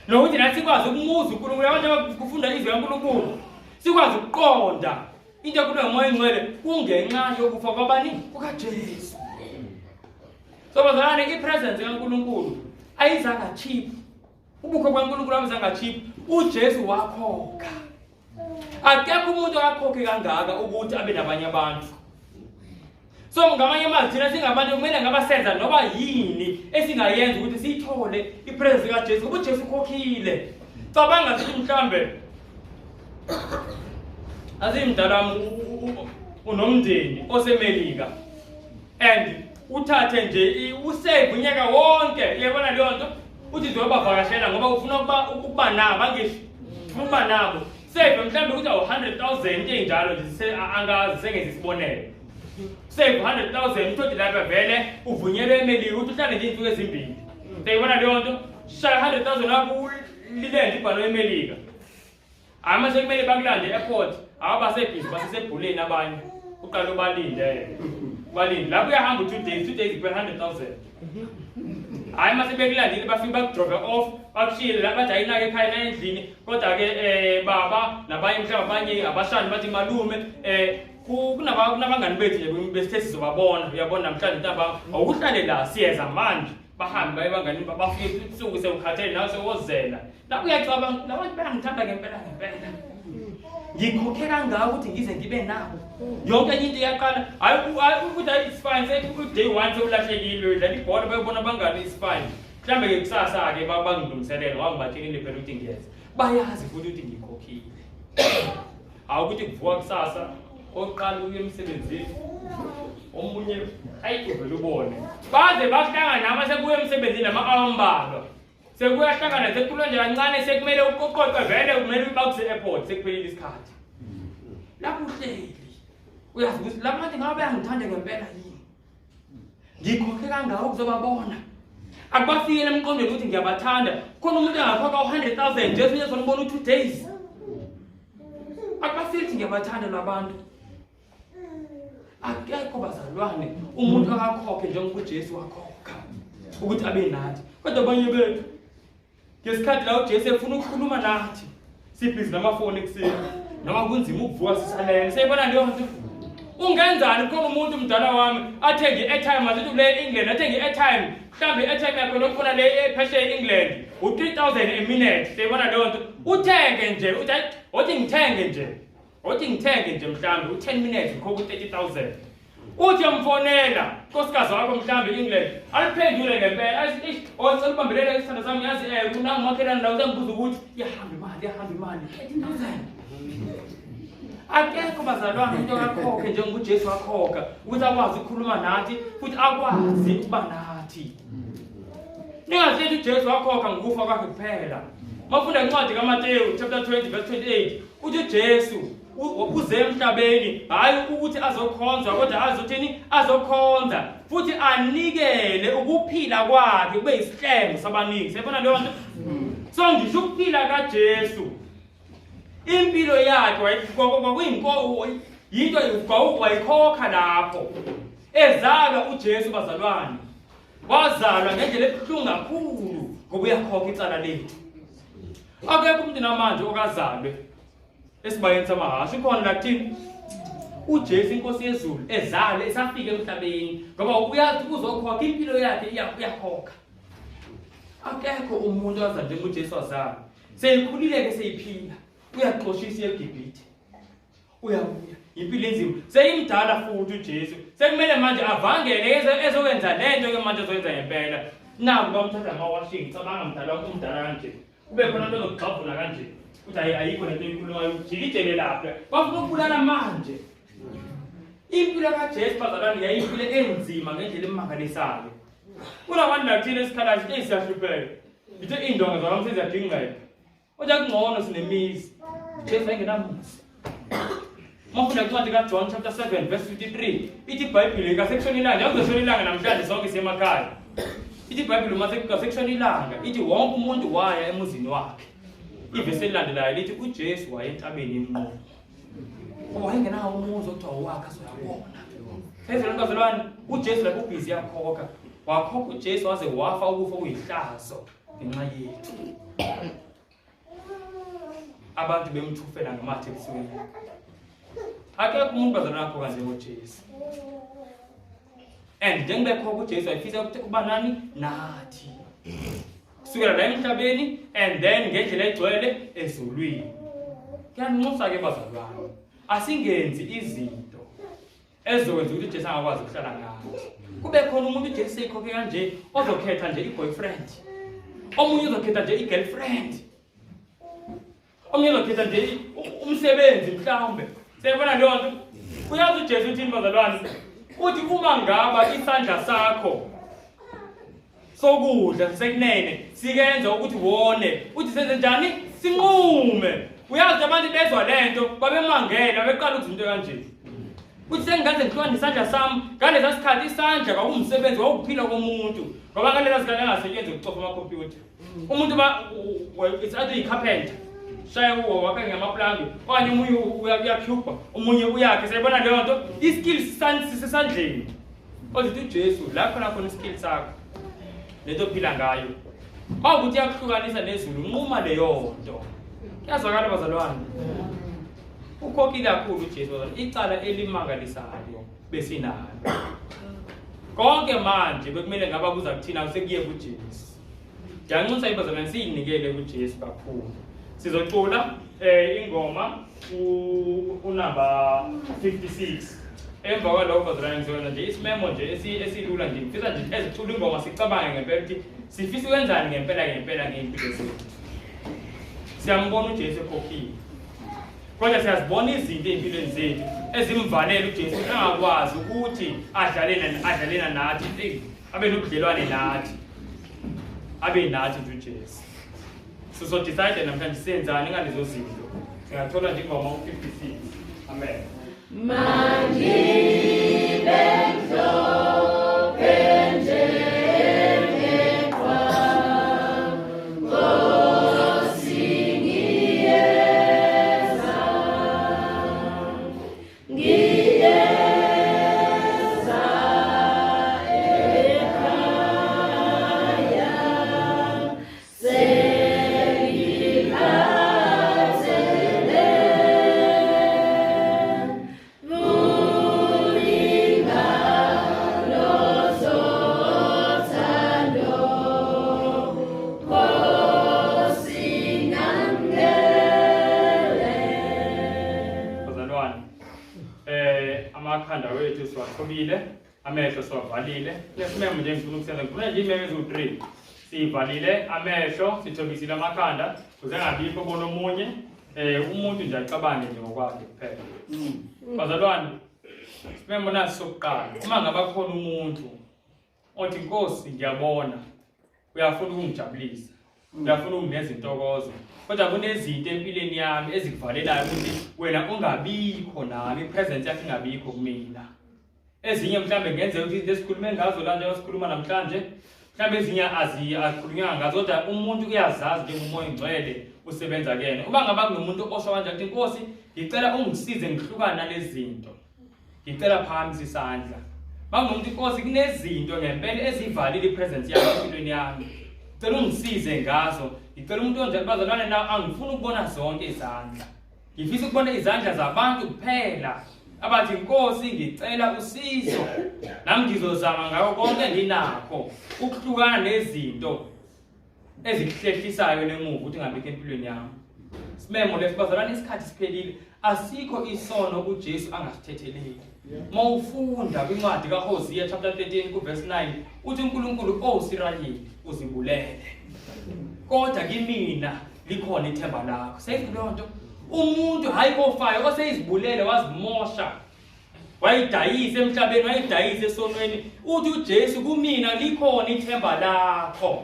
Nokuthi nathi sikwazi ukumuza uNkulunkulu, abantu kufunda izwi kaNkulunkulu, sikwazi ukuqonda into ekhulunywa ngomoya oyingcwele kungenxa yokufa kwabani kukaJesu. So bazalwane, ipresence kaNkulunkulu ayizanga cheap. Ubukho bukaNkulunkulu abuzanga cheap. uJesu wakhokha. Akekho umuntu akakhokhe kangaka ukuthi abe nabanye abantu. So ngamanye amazwi thina singabantu kumele ngaba senza noba yini esingayenza ukuthi siyithole ipresence kaJesu ngoba uJesu ukhokhile. Cabanga sithi mhlambe azimdala wami unomndeni oseMelika and uthathe nje usave unyaka wonke uyabona leyo nto uthi ziyobavakashela ngoba ufuna ukuba ukuba nabo angisho ufuna ukuba nabo save mhlawumbe ukuthi awu 100,000 into enjalo nje angazi sengenza isibonelo save 100,000 uthode lapha vele uvunyelwe emelika ukuthi uhlale nje izinsuku ezimbili seyibona leyo nto shaya 100,000 wakho ulilende ibhano emelika. Hhayi mase kumele bakulande e-airport, awabasebhizi basesebhuleni abanye. Uqale ubalinde. Ubalinde. Lapho uyahamba u-2 days, 2 days kuphela 100,000. Hhayi mase bekulandile bafike bakudrope off, bakushiyele la bathi ayinake ekhaya na endlini. Kodwa-ke um baba nabanye mhlawumbe abanye abashani bathi malume um kunabangani bethu nje besithe sizobabona uyabona namhlanje ntambama awukuhlale la siyeza manje bahambe baye banganini bafike ebusuku sewukhathele nawe sewozela lapho uyacabanga labantu bayangithanda ngempela ngempela ngikhokhe kangaka ukuthi ngize ngibe nabo yonke enye into iyaqala hayi ukuthi hayi it's fine seku-day one sewulahlekile udlala ibhola bayobona abangani it's fine mhlawumbe-ke kusasa-ke bangilungiselele ngoba ngibatshelile phela ukuthi ngiyeza bayazi futhi ukuthi ngikhokhile Hawu ukuthi kuvuka kusasa oqala uye emsebenzini omunye ayi uvele ubone baze bahlangana nama sekuya emsebenzini ama-awa ambalwa sekuyahlangana sekukhuluma nje kancane sekumele uqoqoqe vele kumele bakuse airport sekuphelile isikhathi lapho uhleli uyazi ukuthi laba bantu ngabe bayangithanda ngempela yini Ngikhokhe kangaka ukuzobabona. Akubafikele emqondweni ukuthi ngiyabathanda. Khona umuntu angakhokha u-100,000 Jesu uyezonibona u-2 days. Akubafiki ukuthi ngiyabathanda labantu. Akekho bazalwane umuntu akakhokhe njengoba uJesu wakhokha ukuthi abe nathi. Kodwa abanye bethu Ngesikhathi la uJesu efuna ukukhuluma nathi, sibhizi namafoni ekuseni, noma kunzima ukuvuka sisalele. Seyibona leyo nto. Ungenzani khona umuntu mdala wami athenge i-airtime asithi ule England athenge i-airtime mhlawumbe i-airtime yakho lokufuna le ephesheya e-England u-3000 a minute seyibona leyo nto uthenge nje uthi hayi othi ngithenge nje othi ngithenge nje mhlawumbe u-10 minutes ngikhokha u-30000 uthi uyamfonela nkosikazi wakho mhlawumbe England aliphendule ngempela athi ish ocela ubambelele isithando sami yazi eh kunangumakhelwane la usengibuza ukuthi yahamba imali yahamba imali 13000 akekho bazalwane umuntu akakhokhe njengoba uJesu wakhokha ukuthi akwazi ukukhuluma nathi futhi akwazi ukuba nathi ningazithi uJesu wakhokha ngokufa kwakhe kuphela mafunda incwadi kaMateyu chapter 20 verse 28 uthi uJesu uze emhlabeni hhayi ukuthi azokhonzwa kodwa azothini azokhonza futhi anikele ukuphila kwakhe kube isihlengo sabaningi siyabona leyo nto so ngisho ukuphila kaJesu impilo yakhe kwakuyinko yinto wayikhokha lapho ezalwa uJesu bazalwane wazalwa ngendlela ebuhlungu kakhulu ngoba uyakhokha icala lethu. Akekho umuntu namanje okazalwe esibayeni samahhashi khona la kuthini uJesu inkosi yezulu ezalwe esafika emhlabeni ngoba uyathi uzokhokha impilo yakhe uyakhokha. Akekho umuntu owaza njengoJesu wazalwa. Seyikhulile ke seyiphila. Uyaxoshisa eGibhithe. Uyabuya. Impilo enzima. Seyimdala futhi uJesu. Sekumele manje avangele ezokwenza lento ke manje azoyenza ngempela. Naku bamthatha ama-washing, cabanga mdala umdala kanje. Kube khona into ezokugxavuna kanje. Uthi ayi ayikho lento eyikhulumayo, ujikijele lapha. Bafuna ukubulala manje. Impilo kaJesu bazalwane yayimpilo enzima ngendlela emangalisayo. Kunabantu lathina esikhalayo sithi siyahlupheka. Ithe indonga zalwa seziyadingeka. Kodwa kungcono sinemizi. Jesu wayengenamuzi. Uma ufunda incwadi kaJohn chapter 7 verse 53 ithi iBhayibheli kasekushona ilanga, akuzoshona ilanga namhlanje sonke siyemakhaya. Ithi iBhayibheli uma sekushona ilanga ithi wonke umuntu waya emuzini wakhe. Ivesi elilandelayo lithi uJesu waye entabeni yemnqumo. Wayengenawo umuzi okuthiwa owakhe azoyabona. Sezelo bazalwane, uJesu lapho ubhizi yakhokha. Wakhokha uJesu waze wafa ukufa okuyihlazo ngenxa yethu. Abantu bemthufela ngamathe ebusweni. Akekho umuntu bazalwane akho kanje ngoJesu. And njengoba ekhokha uJesu wayefisa ukuba nani nathi. Kusukela la emhlabeni and then ngendlela egcwele ezulwini. Kuyanxusa ke bazalwane. Asingenzi izinto ezokwenza ukuthi uJesu angakwazi ukuhlala nathi. Kube khona umuntu uJesu seyikhokhe kanje ozokhetha nje i-boyfriend. Omunye uzokhetha nje i-girlfriend. Omunye uzokhetha nje umsebenzi mhlawumbe. Siyabona leyo nto. Uyazi uJesu uthini bazalwane? Uthi uma ngaba isandla sakho sokudla sekunene sikenza ukuthi wone uthi senze njani sinqume uyazi abantu bezwa lento babemangele babeqala ukuzwa into kanje uthi sengingaze ngihlukane isandla sami ngalesa sikhathi isandla kwakuwumsebenzi wawukuphila komuntu ngoba ngalesa sikhathi angasebenzi ukucofa amakhompyutha umuntu ba it's either yi-carpenter shaya kuwo wakhe ngamaplangi okanye omunye uyakhupha omunye uyakhe sayibona leyo nto iskill sisesandleni Kodwa uthi uJesu la khona khona iskill sakho lento ophila ngayo mawukuthi iyakuhlukanisa nezulu nquma leyo nto. Kuyazwakala bazalwane? Ukhokhile kakhulu uJesu bazalwane, icala elimangalisayo besinalo. Konke manje bekumele ngaba kuza kuthina sekuye kuJesu. Ngiyanxusa ibazalwane siyinikele kuJesu kakhulu. Sizocula ingoma unumber 56. Emva kwalokho bazalwane ngizokwenza nje isimemo nje esilula nje. Ngifisa nje ezicula ingoma sicabange ngempela ukuthi sifisa ukwenzani ngempela ngempela ngey'mpilo zethu. Siyambona uJesu ekhokhile. Kodwa siyazibona izinto ey'mpilweni zethu ezimvalela uJesu angakwazi ukuthi adlalena nathi, abe nobudlelwane nathi. Abe nathi nje uJesu. Sizodecide namhlanje senzani ngalezo zinto. Singathola nje ingoma u-56. Amen. Mangibe mhlophe njengeqhwa, Nkosi ngiyeza, ngiyeza ekhaya, sengikhathele, vula zothando, Nkosi ngamukele. Bazalwane, amakhanda wethu siwathobile, amehlo siwavalile. Kunesimemo nje engifuna ukusenza, ngifuna nje imemo eziwu-3. Sivalile amehlo, sithobisile amakhanda, kuze ngabikho bona omunye. Umuntu nje acabange nje ngokwakhe kuphela. Bazalwane, isimemo nasi sokuqala. Uma ngaba khona umuntu othi Nkosi ngiyabona uyafuna ukungijabulisa, uyafuna ukunginikeza intokozo, kodwa kunezinto empilweni yami ezikuvalelayo ukuthi wena ungabikho nami, ipresence yakho ingabikho kumina. Ezinye mhlambe ngenzeka ukuthi izinto esikhulume ngazo la njengoba sikhuluma namhlanje, mhlambe ezinye azikhulunywanga ngazo, kodwa umuntu uyazazi njengomoya ongcwele usebenza kuyena. Uma ngaba kunomuntu osho kanje ukuthi Nkosi ngicela ungisize ngihlukane nalezi zinto, ngicela phakamisa isandla. Bangumuntu Nkosi kunezinto ngempela ezivalile ipresence yakho empilweni yami, cela ungisize ngazo, Ngicela umuntu onjalo bazalwane na angifuni ukubona zonke izandla. Ngifisa ukubona izandla zabantu kuphela abathi Nkosi ngicela usizo nami ngizozama ngako konke nginakho ukuhlukana nezinto ezikuhlehlisayo nemuva ukuthi ngabikho empilweni yami. Simemo lesi bazalwane, isikhathi siphelile, asikho isono uJesu angasithetheleli. Mawufunda kwincwadi kaHosea chapter 13 kuverse 9 uthi uNkulunkulu oSirayeli uzibulele. Kodwa kimina likhona ithemba lakho. Seyizwe leyo nto. Umuntu hayi ofayo oseyizibulele wazimosha. Wayidayisa emhlabeni, wayidayisa esonweni. Uthi uJesu kumina likhona ithemba lakho.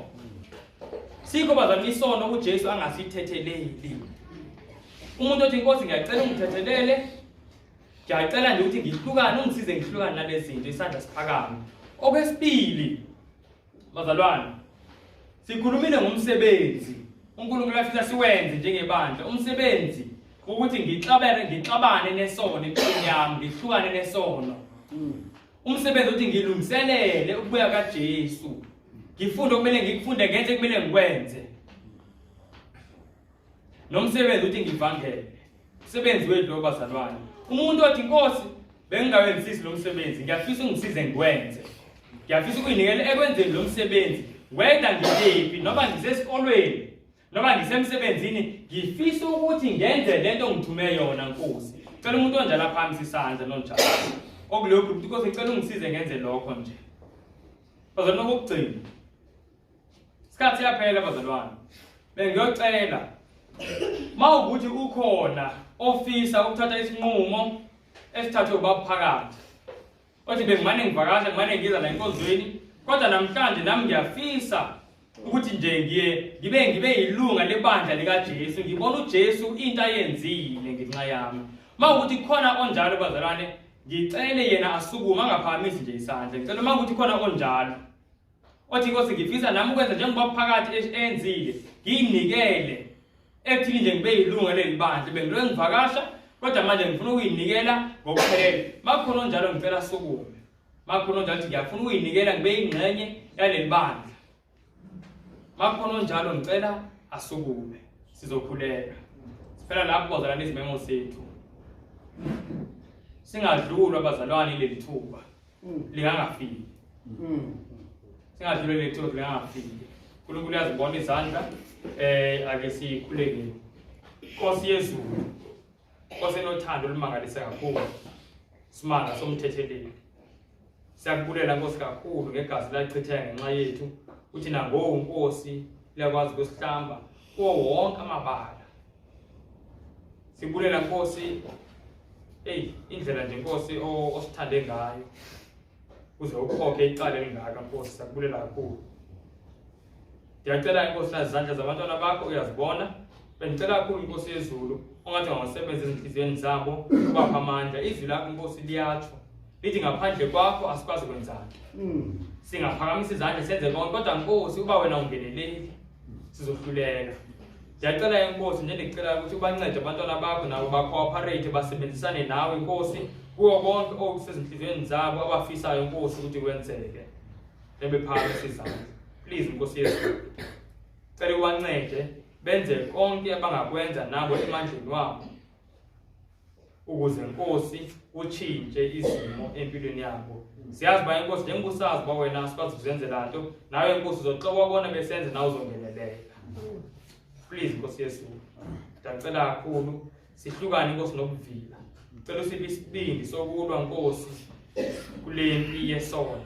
Sikho bazalwane isono uJesu angasithetheleli. Umuntu othi Nkosi ngiyacela ungithethelele, ngiyacela nje ukuthi ngihlukane ungisize ngihlukane nalezi zinto isandla siphakame. Okwesibili bazalwane sikhulumile ngomsebenzi uNkulunkulu afisa siwenze njengebandla umsebenzi ukuthi ngixabene ngixabane nesono empilweni yami ngihlukane nesono umsebenzi ukuthi ngilungiselele ukubuya kaJesu ngifunde okumele ngikufunde ngenze kumele ngikwenze nomsebenzi ukuthi ngivangele umsebenzi wethu lo bazalwane umuntu othi inkosi bengingawenzisi lo msebenzi ngiyafisa ungisize ngiwenze ngiyafisa ukuyinikela ekwenzeni lo msebenzi whether ngikephi noma ngisesikolweni noma ngisemsebenzini ngifisa ukuthi ngenze lento ngithume yona nkosi cela umuntu onjalo aphakamisa isandla nonjalo okuleyo group inkosi ngicela ungisize ngenze lokho nje bazalwane okugcina Isikhathi siyaphela bazalwane. Bengiyocela mawukuthi ukhona ofisa ukuthatha isinqumo esithathwe ubaba phakathi. Othi bengimane ngivakasha ngimane ngiza la enkonzweni kodwa namhlanje nami ngiyafisa ukuthi nje ngiye ngibe ngibe yilunga lebandla likaJesu ngibona uJesu into ayenzile ngenxa yami. Mawukuthi khona onjalo bazalwane ngicele yena asukume angaphakamisi nje isandla. Ngicela mawukuthi khona onjalo othi inkosi ngifisa nami ukwenza njengoba phakathi enzile ngiyinikele ekuthini nje ngibe yilunga leli bandla bengilokhu ngivakasha kodwa manje ngifuna ukuyinikela ngokuphelele makukhona onjalo ngicela sukume makukhona onjalo ukuthi ngiyafuna ukuyinikela ngibe yingxenye yaleli bandla makukhona onjalo ngicela asukume sizokhuleka siphela lapho bazalwane izimemo zethu singadlulwa bazalwane leli thuba lingangafiki singadluleli lethu lingangafiki uNkulunkulu uyazibona izandla eh ake sikhuleke Nkosi yezulu Nkosi enothando olumangalisa kakhulu simanga somthetheleli siyakubulela Nkosi kakhulu ngegazi lachitheka ngenxa yethu uthi nangoku Nkosi liyakwazi ukusihlamba kuwo wonke amabala Sibulela Nkosi hey indlela nje Nkosi osithande ngayo uze ukhokhe icala elingaka Nkosi siyakubulela kakhulu. Ndiyacela inkosi izandla zabantwana bakho uyazibona. Bengicela kakhulu inkosi yezulu ongathi ungasebenza ezinhliziyweni zabo ubapha amandla. Izwi lakho inkosi liyatsho lithi ngaphandle kwakho asikwazi kwenzani. Singaphakamisa izandla senze konke kodwa Nkosi uba wena ungeneleli sizohluleka. Ndiyacela inkosi nje ndicela ukuthi ubancede abantwana bakho nabo ba-cooperate basebenzisane nawe inkosi kuwo konke okusezinhliziyweni zabo abafisayo inkosi ukuthi kwenzeke. Njengoba isizandla. Please inkosi yezulu. Cela ubancede benze konke abangakwenza nabo emandleni wabo ukuze Nkosi utshintshe izimo empilweni yabo. Siyazi uba inkosi njengoba usazi uba wena asikwazi kuzenzela nto nawe inkosi uzoxoka bona besenze nawe uzongeneleka. Please Nkosi Yesu. Ndiyacela kakhulu sihlukane inkosi nobuvila. Cela usiphe isibindi sokulwa Nkosi kule mpi yesono.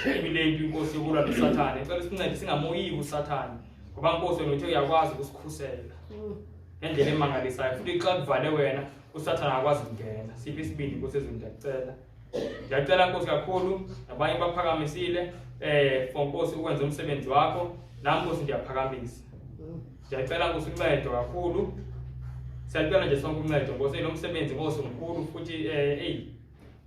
Kule mpi inkosi yokulwa noSathane. Cela usincede singamoyiki uSathane ngoba Nkosi wena uthe uyakwazi ukusikhusela. Ngendlela emangalisayo futhi xa kuvale wena uSathane akwazi ukungena. Siphe isibindi Nkosi ezweni ndiyacela. Ngiyacela Nkosi kakhulu nabanye baphakamisile for Nkosi ukwenza umsebenzi wakho nami Nkosi ndiyaphakamisa. Ngiyacela Nkosi uncedo kakhulu. Siyacela nje sonke uncedo Nkosi lo msebenzi Nkosi mkhulu futhi hey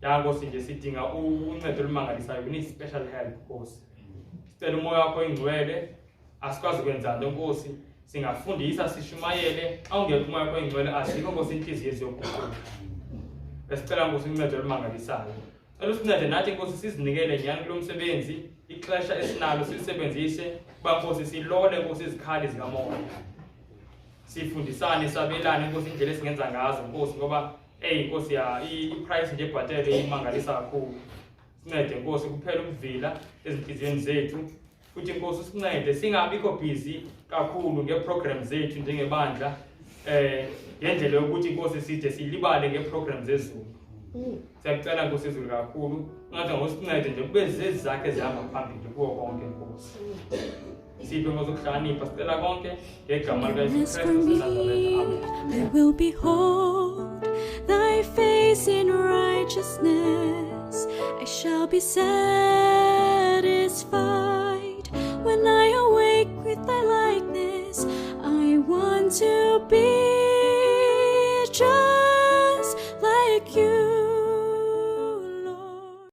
ya Nkosi nje sidinga uncedo olumangalisayo we need special help Nkosi. Sicela umoya wakho oyingcwele asikwazi kwenza nto Nkosi singafundisa sishumayele xa ungekho umoya wakho oyingcwele asikho Nkosi inhliziyo eziyoguquka. Besicela Nkosi uncedo olumangalisayo. Cela usincede nathi, Nkosi, sizinikele nyhani kulo msebenzi, ixesha esinalo silisebenzise uba, Nkosi, silole, Nkosi, izikhali zikamoya, sifundisane, sabelane, Nkosi, indlela esingenza ngazo, Nkosi, ngoba eyi, Nkosi, ya i-price nje ebhatelwe imangalisa kakhulu. Sincede, Nkosi, kuphela ukuvila ezinhliziyweni zethu. Futhi, Nkosi, usincede singabikho busy kakhulu ngeeprogram zethu njengebandla, ngendlela yokuthi, Nkosi, side silibale ngeeprogram zezulu. Siyakucela, Nkosi yezulu, kakhulu, ungathi ngosincede nje kube zezi zakhe ezihamba phambili kuwo konke. Nkosi, siphe, Nkosi, ukuhlakanipha. Sicela konke ngegama likaYesu Goodness for Kristu waseNazaretha. me, Amen. I will behold thy face in righteousness. I shall be satisfied when I awake with thy likeness. I want to be